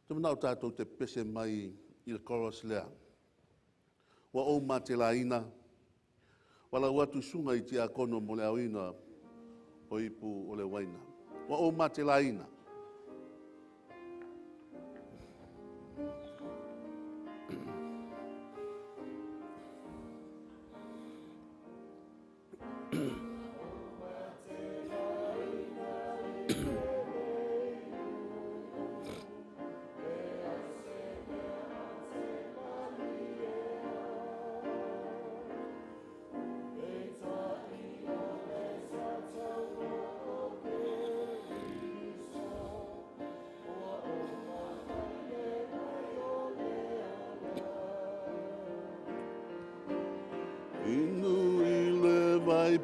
Te manao tātou te pese mai i le chorus lea. Ua o mā te laina, wala ua atu sunga i te akono mo le auina o ipu o le waina. Ua o mā te laina.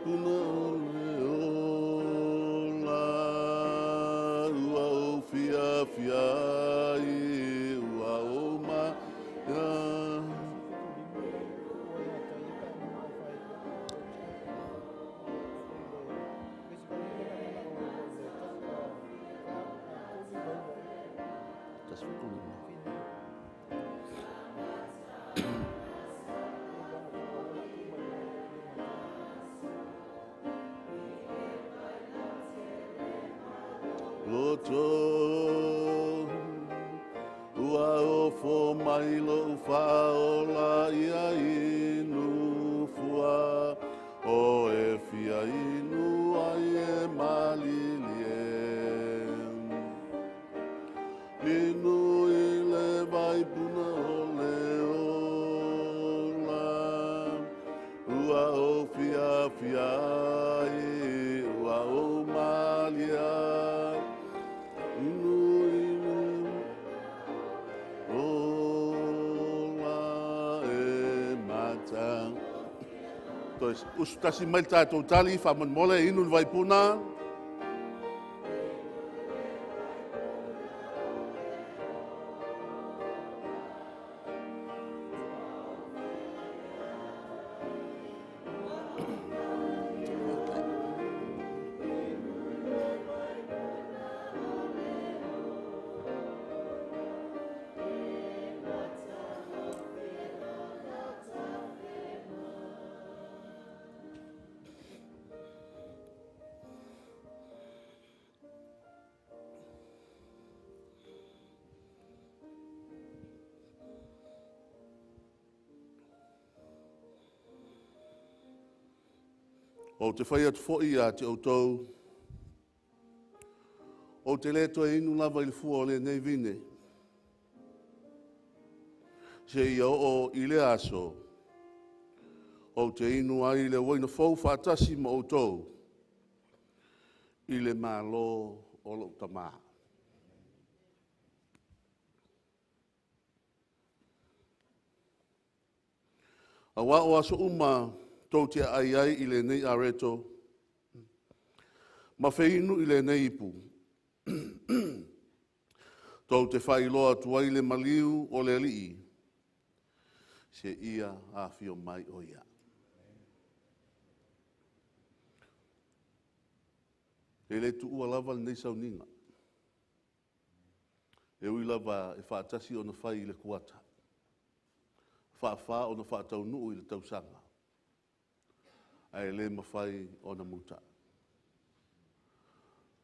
vaipuna o le ola. Ua ou fiafia ai, ua ou maia. Loto, ua ofo mai lou faaola ia inu fua, o e fia inu ai e malilie. Inu i le vaipuna o le ola, ua ou fiafia ai, ua ou malia. Inu i le ola e mata. Toe usutasi mai le tātou tali, faamolemole, inu le vaipuna. Ou te fai atu foi ia te outou, ou te le toe inu lava i le fua o lenei vine, seia oo i le aso, ou te inu ai le uaina fou faatasi ma outou i le Malo o lou Tamā. Auā o aso uma tou te aai ai i lenei areto, ma feinu i lenei ipu, tou te faailoa atu ai le maliu o le Alii, seia afio mai o ia. E le tuua lava lenei sauniga, e ui lava e faatasi ona fai i le kuata, faafa ona faataunuu i le tausaga, ae le mafai ona muta.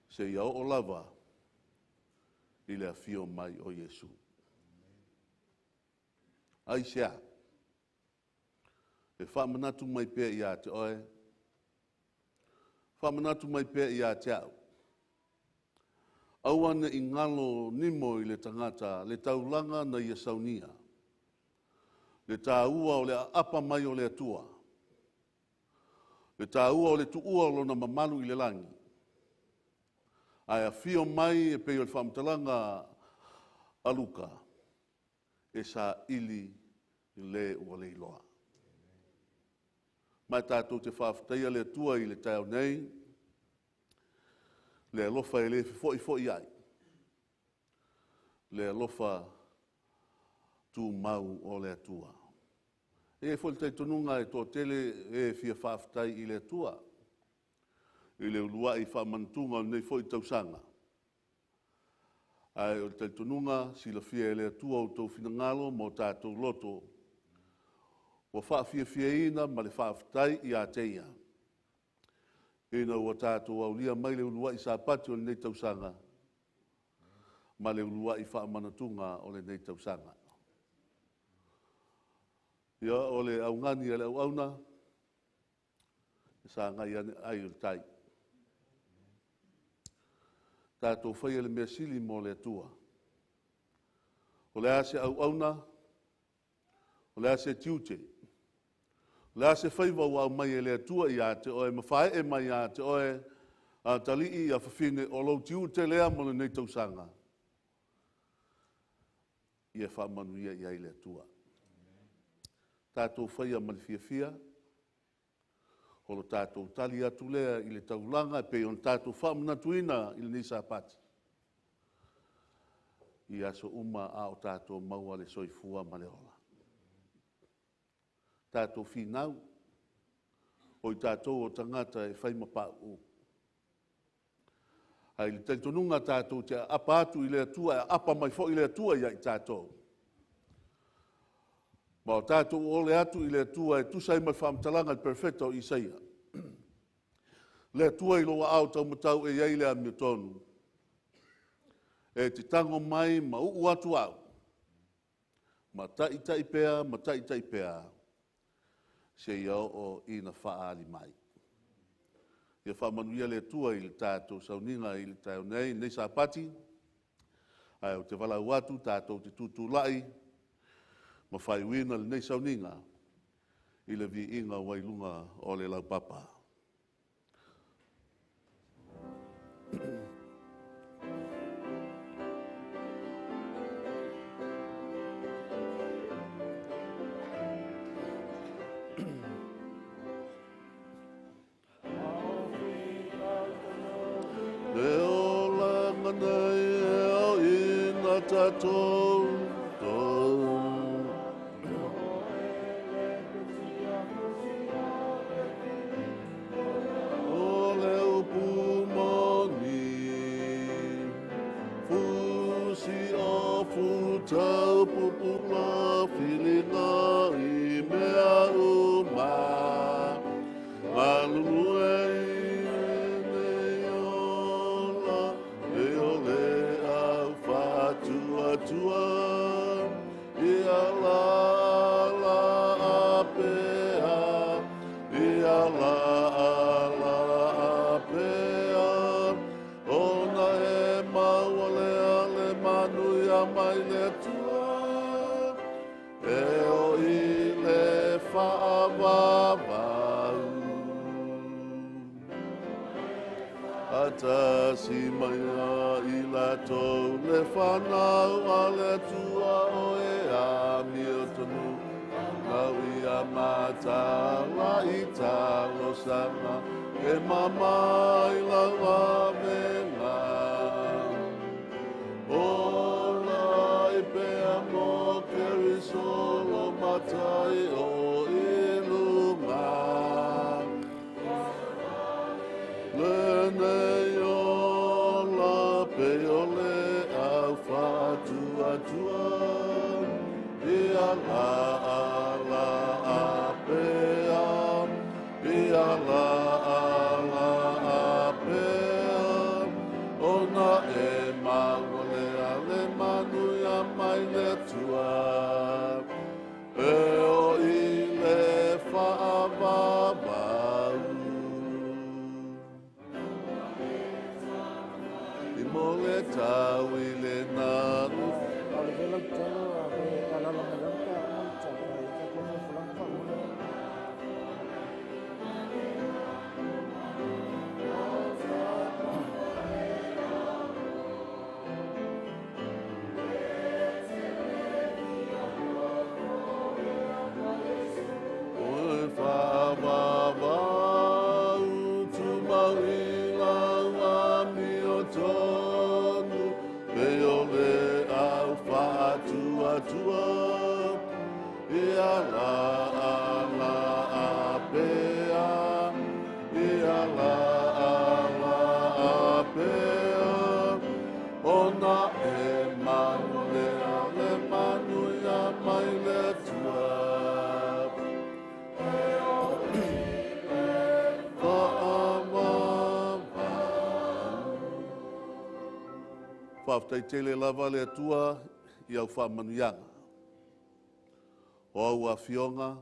Seia oo lava i le afio mai o Iesu. Aisea? E faamanatu mai pea ia te oe, faamanatu mai pea ia te au, aua ne i galo nimo i le tagata le taulaga na ia saunia, le tāua o le aapa mai o le Atua, le tāua o le tuua o lona mamalu i le lagi, ae afio mai e pei o le faamatalaga a Luka, e saili le ua leiloa. Ma tātou te faafetaia le Atua i le taeao nei, le alofa e le fefo'ifo'i ai, le alofa tumau o le Atua. E i ai foi le talitonuga e toatele e fia faafetai i le Atua, i le uluai faamanatuga o lenei foi tausaga. Ae o le talitonuga silafia e le Atua outou finagalo ma o tatou loto, ua faafiafiaina ma le faafetai ia te ia, ina ua tatou aulia mai le uluai Sapati o lenei tausaga, ma le uluai faamanatuga o lenei tausaga. Ia o le augani a le auauna, e sagai ane ai o le tai. Tatou faia le mea sili mo le Atua. O le a se auauna, o le a se tiute, o le a se faiva ua aumai e le Atua ia te oe, ma faee mai ia te oe, atalii a fafine o lou tiute lea mo lenei tausaga, ia faamanuia i ai le Atua. Tatou faia ma le fiafia, O lo tatou tali atu lea i le taulaga e pei ona tatou faamanatuina i lenei Sapati, i aso uma a o tatou maua le soifua ma le ola. Tatou finau, o i tatou o tagata e fai ma pauu. Ae i le talitonuga tatou te aapa atu i le Atua, e aapa mai foi le Atua ia i tatou. Ma o tatou ole atu i le Atua e tusa ai ma le faamatalaga a le Perofeta o Isaia. Le Atua i lou aao taumatau e i ai le amiotonu, e te tago mai ma uu atu au, ma taitai pea, ma taitai pea, seia oo ina faaali mai. Ia faamanuia le Atua i le tatou sauniga i le taeao nei, lenei Sapati, ae ou te valaau atu tatou te tutulai ma faaiuina lenei sauniga i le viiga ua i luga o le laupapa. Le olaga nei e ao ina tatou O le upu moni, fusi o futau pupula filiga i mea uma. Malulu e i nei ola, e o le au whātuatua. Ia la la apea, ia la la apea. Ona e maua le ale manu ia mai le Atua, e o i le whaavavau. Atasi mai a i latou le whanau a le Atua o e a mio tonu. Nau ia matala i talosanga, e mamai lau avenga. Ola i pea mo Kerisolo matai o i lunga. Lenei ola pe o le au whātuatua. Ia la la apea, ia la la apea. Ona e maua le ale manu ia mai le Atua, e o i le whaavavau. I mo le tau i le nau. O le vela talo a ve alala mai lana pe a mai talo ai ka kono fulanga fa mo. O e whaavavau tumau i lau amio tonu, pe o le au whaatuatua. Ia la la apea, ia la la apea. Ona e manu le ale manu ia mai le Atua. Whaftai tele lava le Atua i au whaamanuiaga. O au afioga,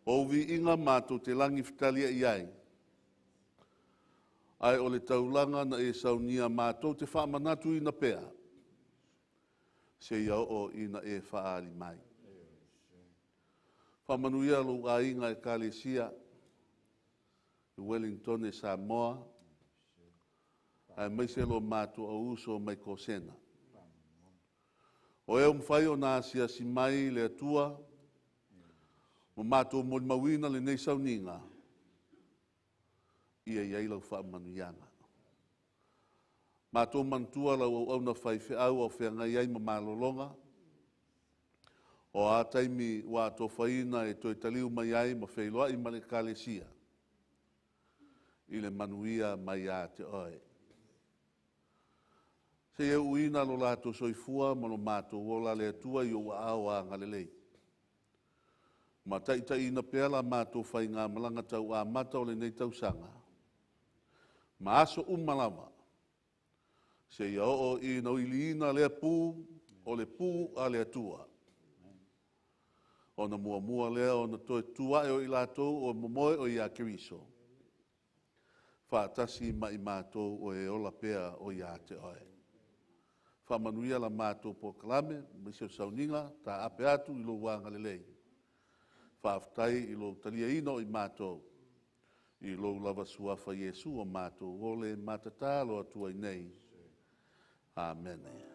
o viiga mātou te langi fitalia i ai. Ai o le taulaga na e saunia mātou te whaamanatu ina pea. Se ia o ina e whaali mai. Whaamanuia lou aiga e kalesia, i Wellington e Samoa, ae maise lo mātou au uso mai Kosena. O e umwhai o nā asiasi mai le Atua, ma mātou molimauina lenei sauniga. Ia i ai lau faamanuiaga. Matou manatua lau auauna faifeau o feagai ai ma malologa, o a taimi ua atofaina e toe taliu mai ai ma feiloai ma le Ekalesia, i le manuia mai ia te Oe. Seia uuina lo latou soifua ma lo matou ola le Atua i ou aao agalelei. Ma taitaiina pea la matou faigamalaga tauamata o lenei tausaga, ma aso uma lava, seia oo ina iliina lea pu o le pu a le Atua. Ona muamua lea ona toe tutu ae o i latou o momoe o ia Keriso, faatasi ma i matou o e ola pea o ia te Oe. Faamanuia la matou polokalame, aemaise o sauniga, taape atu i lou agalelei. Faafetai i lou taliaina o i matou, i lou lava suafa Iesu o matou ole matatalo atu ai nei. Amene.